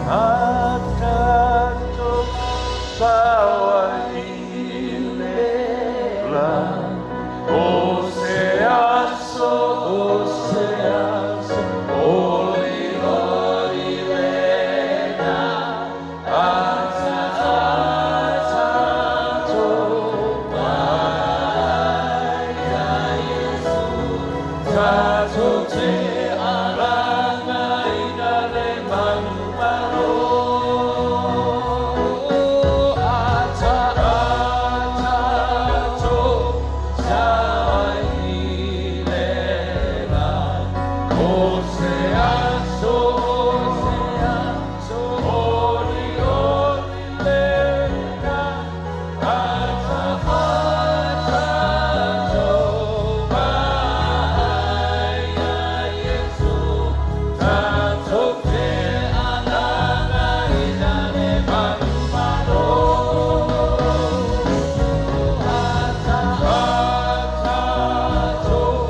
A tatou sao ai i le lagi. O se aso, o se aso, o lilo i lena, a tatou mai ia Iesu, tatou te alagaina le manumalo. A tatou sao ai i le lagi. O se aso, o se aso, olioli lena, a tatou mai ia Iesu, tatou te alagaina le manumalo. A tatou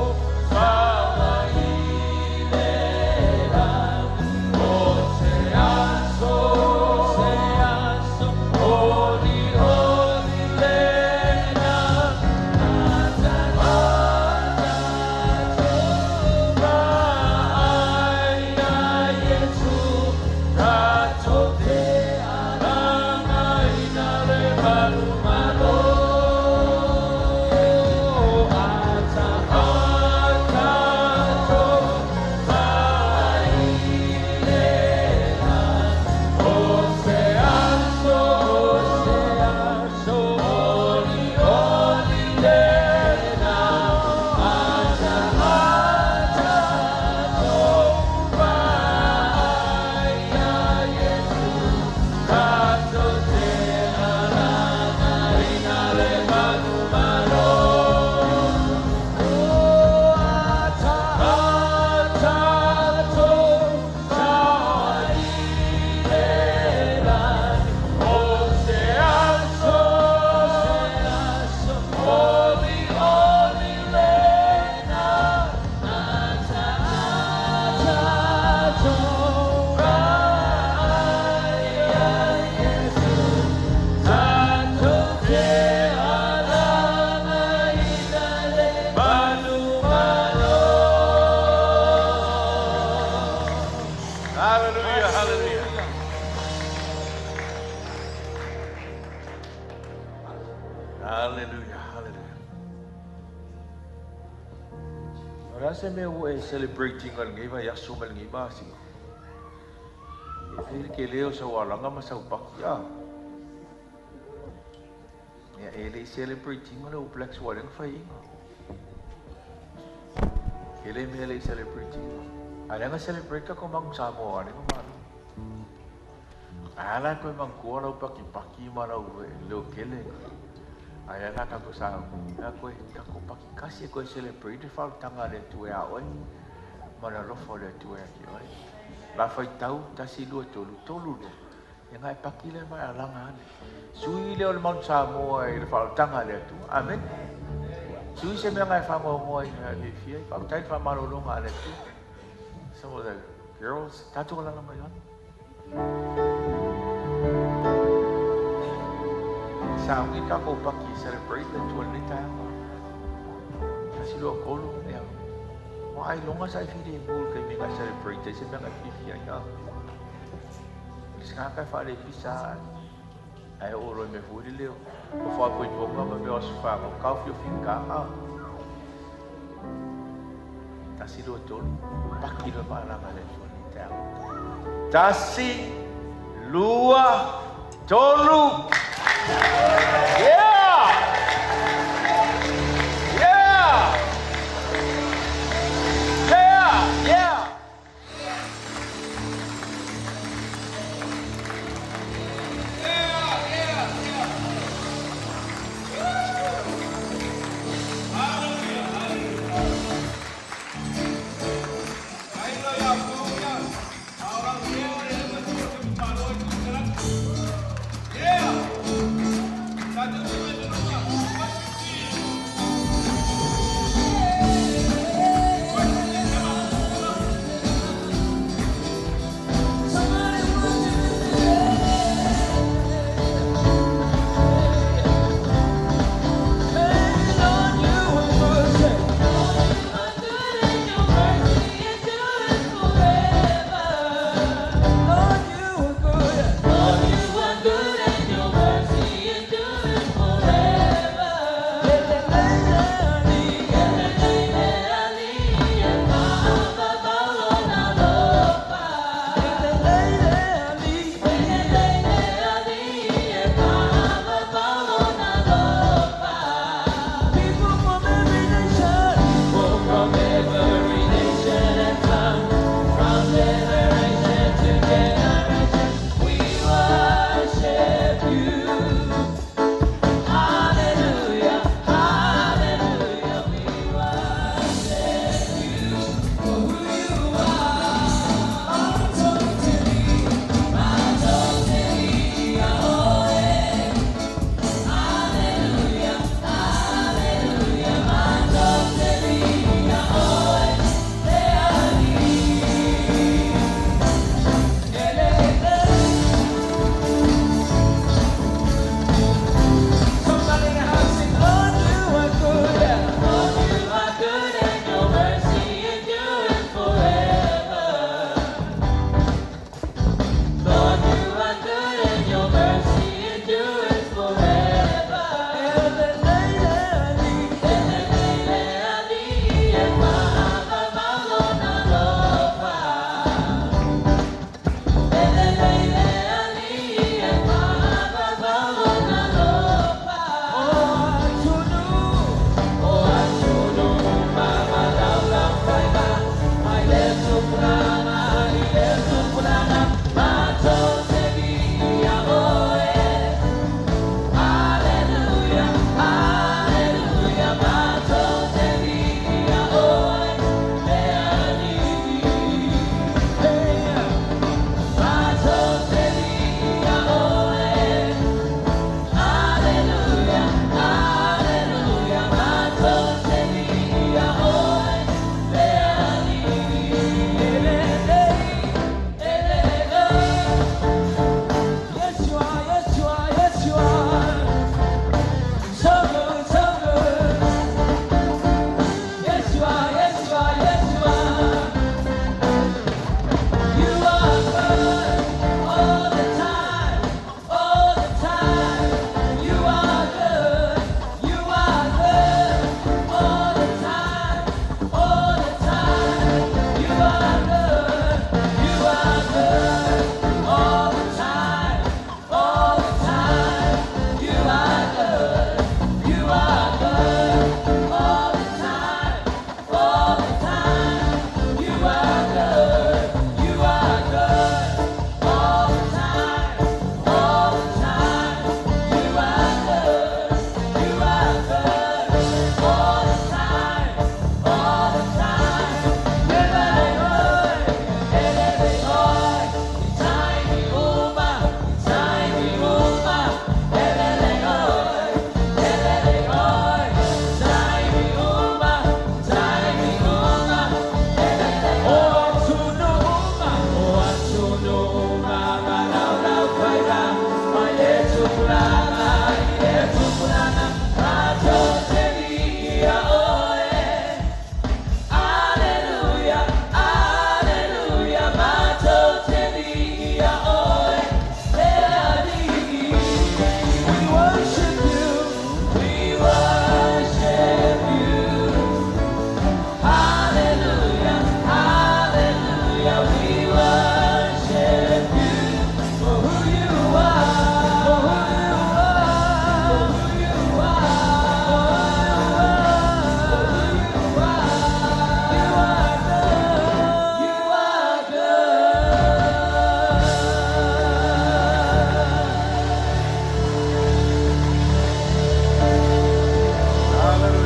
sao ai i le lagi. O se aso, o se aso, olioli lena, a tatou mai ia Iesu, tatou te alagaina le manumalo. A tatou sao ai i le lagi. O se aso, o se aso, olioli lena, a tatou mai ia Iesu, tatou te alagaina le manumalo. O a tatou sao ai i le lagi. O se aso, o se aso, olioli lena, a tatou mai ia Iesu, tatou te alagaina le manumalo. Hallelujah, hallelujah. Hallelujah, hallelujah. O le a se mea ua e celebrate ina i lenei vaiaso ma lenei masina? E fai le tele o sau alaga ma sau paki a? Ia e le i celebrate ina le All Blacks ua lea na fai ina. Tele mea le i celebrate ina. A lea na celebrate tatou Manu Samoa lea na malo. A la e toe manatua lau pakipaki ma lau leo kele. Aia la tatou sa a koe tatou paki tasi e toe celebrate le faaolataga a le Atua ia oe ma le alofa o le Atua ia te oe. La faitau, tasi, lua, tolu, tolu lua, ia na e paki lea ma e alaga ane. Sui lea o le Mount Samoa i le faaolataga a le Atua. Amene. Sui se mea na e faanoanoa ai ma e fiafia ai. Faafetai i le faamalologa a le Atua. Some of the girls, tatou alaga mai lalo. Sauni tatou paki e celebrate le Atua i lenei taeao. Tasi, lua, tolu, ia. Ua ailoga sa e filemu i le taimi na e celebrate ai se mea na e fiafia ai, a? Le se tagata e faalepisa ae oo loa i mea foi lele o faaipoipoga ma mea o aso fanau, taofiofiga, a? Tasi, lua, tolu, paki loa ma alaga i le Atua i lenei taeao. Tasi, lua, tolu! Yeah! Yeah! Yeah! Yeah! Yeah!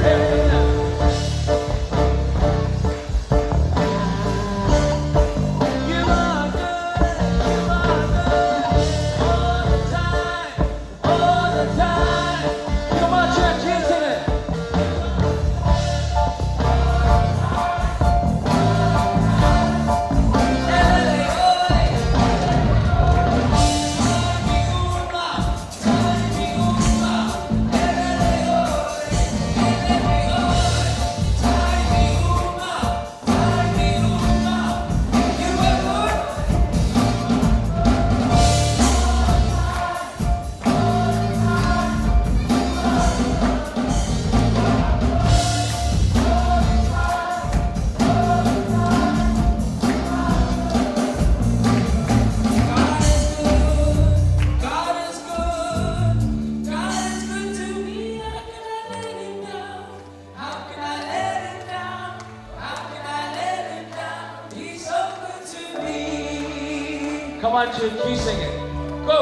You are good, you are good, all the time, all the time. Come on, church, you sing it. God is good, God is good to me. How can I let him down? How can I let him down? How can I let him down? He's so good to me. Come on, church, you sing it. Go.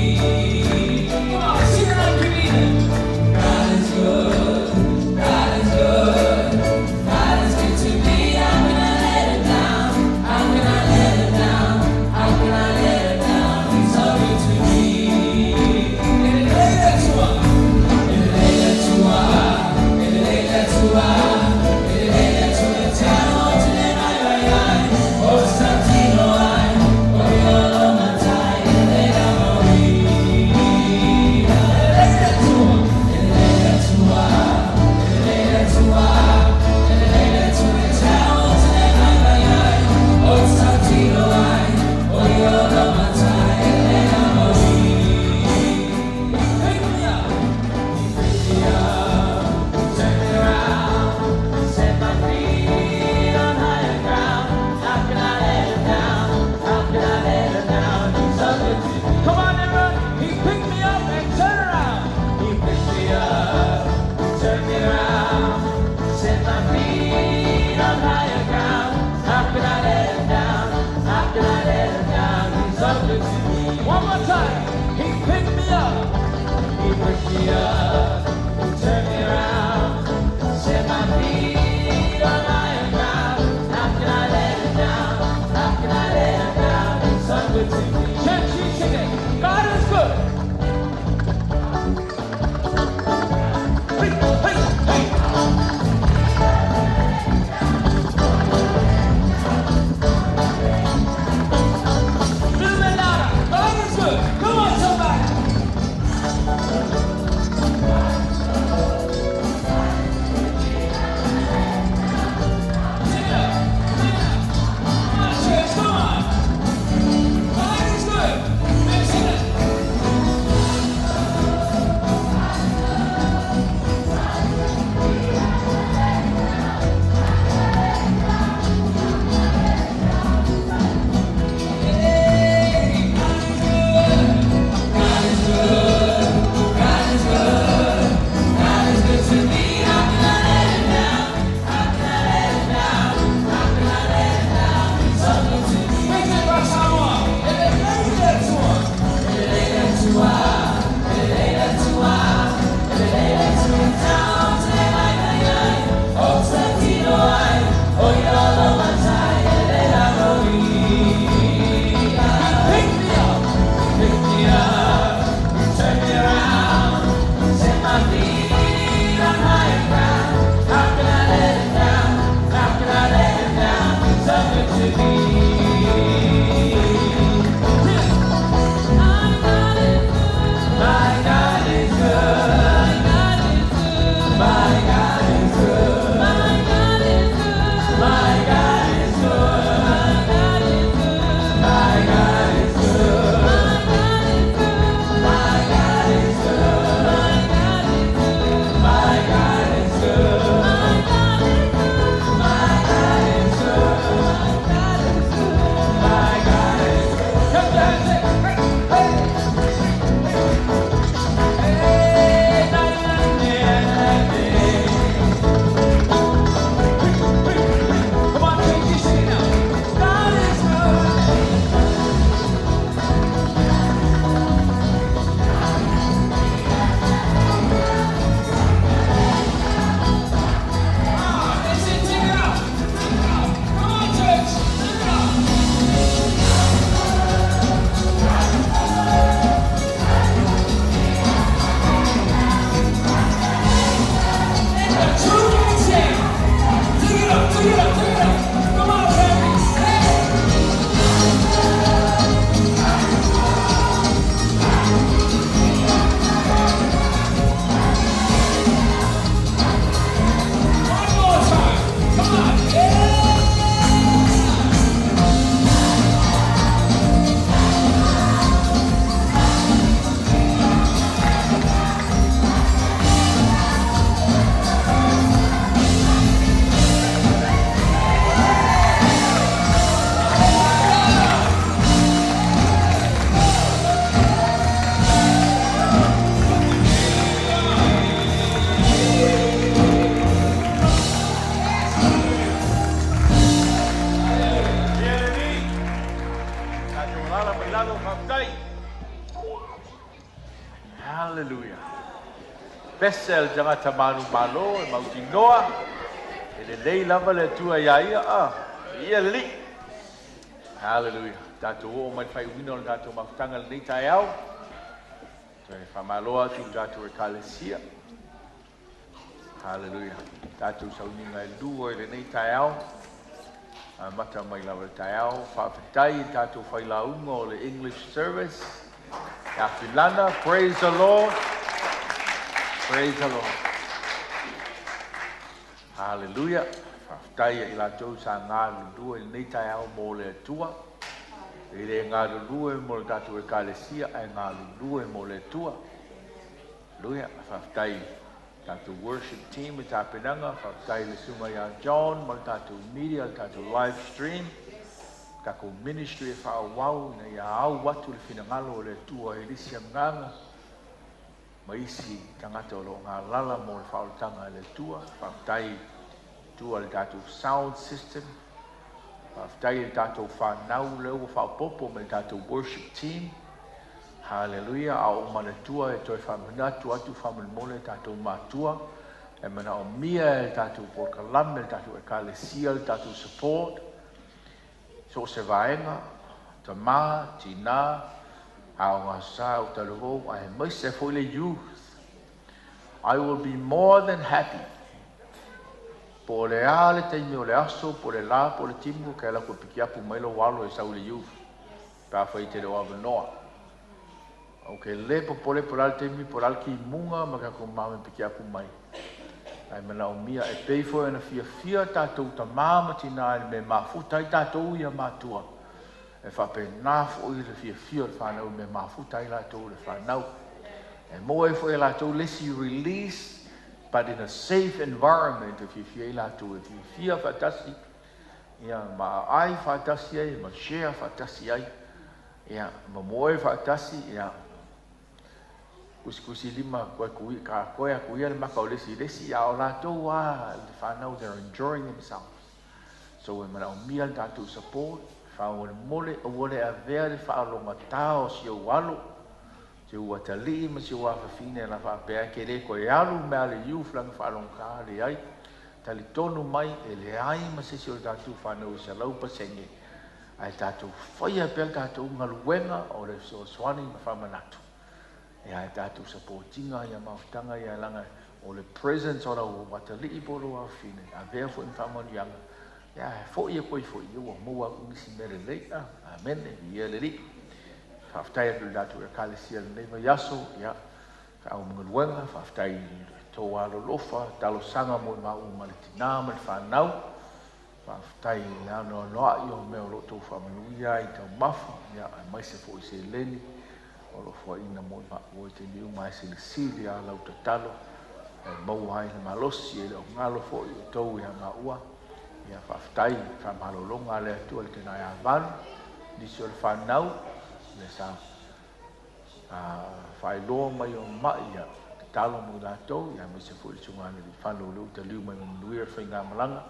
Come on, sing it like you mean it. God is good, God is good, God is good to me. How can I let him down? How can I let him down? How can I let him down? He's so good to me. Pick me up. Turn me around, set my feet on higher ground. How can I let him down? How can I let him down? He's so good to me. Come on, everyone. He picked me up and turned around. He picked me up, turned me around, set my feet on higher ground. How can I let him down? How can I let him down? He's so good to me. One more time. He picked me up. He picked me up, turned me around, set my feet on higher ground. How can I let him down? How can I let him down? He's so good to me. Church, you sing it. God is good. Hey, hey, hey. pese a le tagata manumalo e mautinoa e lelei lava le Atua iā ia. A, viia le Alii. Hallelujah. Tatou oo mai le faaiuina o le tatou mafutaga i lenei taeao. Toe faamalo atu i le tatou Ekalesia. Hallelujah. Tatou sauniga e lua i lenei taeao. Amata mai lava i le taeao. Faafetai i tatou failauga o le English Service. Ia Filana, praise the Lord. Praise the Lord. Hallelujah. Faafetai ia i latou sa galulue i lenei taeao mo le Atua. E le galulue mo le tatou Ekalesia, ae galulue mo le Atua. Hallelujah. Faafetai tatou worship team i tapenaga. Faafetai i le susuga ia John ma le tatou media, le tatou live stream. Tatou ministry e faaauau ina ia au atu le finagalo o le Atua i le isi agaga ma isi tagata o lo o galala mo le faaolataga a le Atua. Faafetai tua i le tatou sound system. Faafetai i le tatou whanau lea ua faaopoopo ma le tatou worship team. Hallelujah. A o manatua e toe faamanatu atu faamolemole tatou matua e manaomia e le tatou polokalame, le tatou Ekalesia, le tatou support. So o se vaega, tamā, tinā, aoga sa o talavou, aemaise foi le youth. I will be more than happy po o le a le taimi o le aso, po o le lā, po o le timu, ke ala koe pikiapu mai lou alo e sau i le youth, pe afai e te le o avanoa. Okay, le popole po o le a le taimi, po o le a le kimuga ma tatou mama e pikiapu mai. Ae manaomia e pei foi ona fiafia tatou tamā ma tinā i le mea e mafuta ai tatou ia matua. E faapena foi le fiafia o le whanau i le mea e mafuta ai latou le whanau. E maua ai foi e latou le isi release, but in a safe environment e fiafia ai latou e fiafia faatasi, ia, ma aai faatasi ai, ma share faatasi ai, ia, ma moe faatasi, ia, kusikusi lima koe kui, ka koe aku ia le maka o le isi i le isi, a o latou a le whanau, they're enjoying themselves. So e manaomia le tatou support, faamolemole, aua le avea le faalogata o si ou alo, si ou atalii ma si ou afafine la faapea e ke le koe alu mea le youth laga faalogata leai. Talitonu mai e leai ma se isi o le tatou whanau e 100% ae tatou faia pea le tatou galuega o le fesoasoani ma faamanatu. Ia e tatou supportinga ia mafutaga ia laga o le presence o lau atalii po o lou afafine, avea foi ma faamanuiaga, ia e foi e koe foi, ia ua maua atu nisi mea lelei. Amene, viia le Alii. Faafetai atu i le tatou Ekalesia i lenei vaiaso, ia, feau ma galuega, faafetai i le tou alolofa, talosaga mo i maua ma le tinā ma le whanau. Faafetai i le anoanoai o mea o lo o tou faamanuia ai i taumafa, ia, aemaise foi i seleni o lo o fuaina mo i maua i taimi uma e silisili a lau tatalo e maua ai le malosi e le o galo foi o tou ia maua. Ia faafetai faamalologa a le Atua i le tena ia valu, nisi o le whanau, le sa faailoa mai o mai ia tatalo mo i latou, ia aemaise foi le susuga le whanau le uta liu mai manuia le faigamalaga.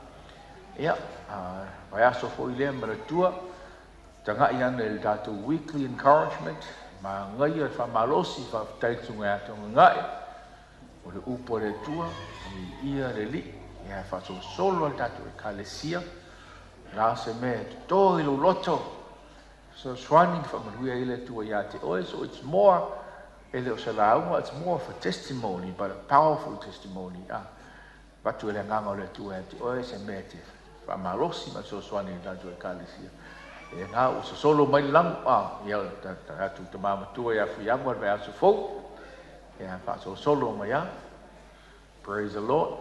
Ia, vaiaso foi lea manatua, taga'i ane i le tatou weekly encouragement, magaia le faamalosi, faafetai le susuga ia Togagae, o le upu a le Atua, viia le Alii, ia e faasolosolo a le tatou Ekalesia, la se mea e toto i lou loto, fesoasoani ma faamanuia ai le Atua ia te oe. So it's more, e le o se lauga, it's more of a testimony, but a powerful testimony. Avatu e le agaga o le Atua ia te oe se mea e te faamalosi ma fesoasoani i le tatou Ekalesia. E ngā ua sosolo mai le lago, ia o le tatou tamā matua ia Fuiava le vaiaso fou, ia faasolosolo mai a. Praise the Lord.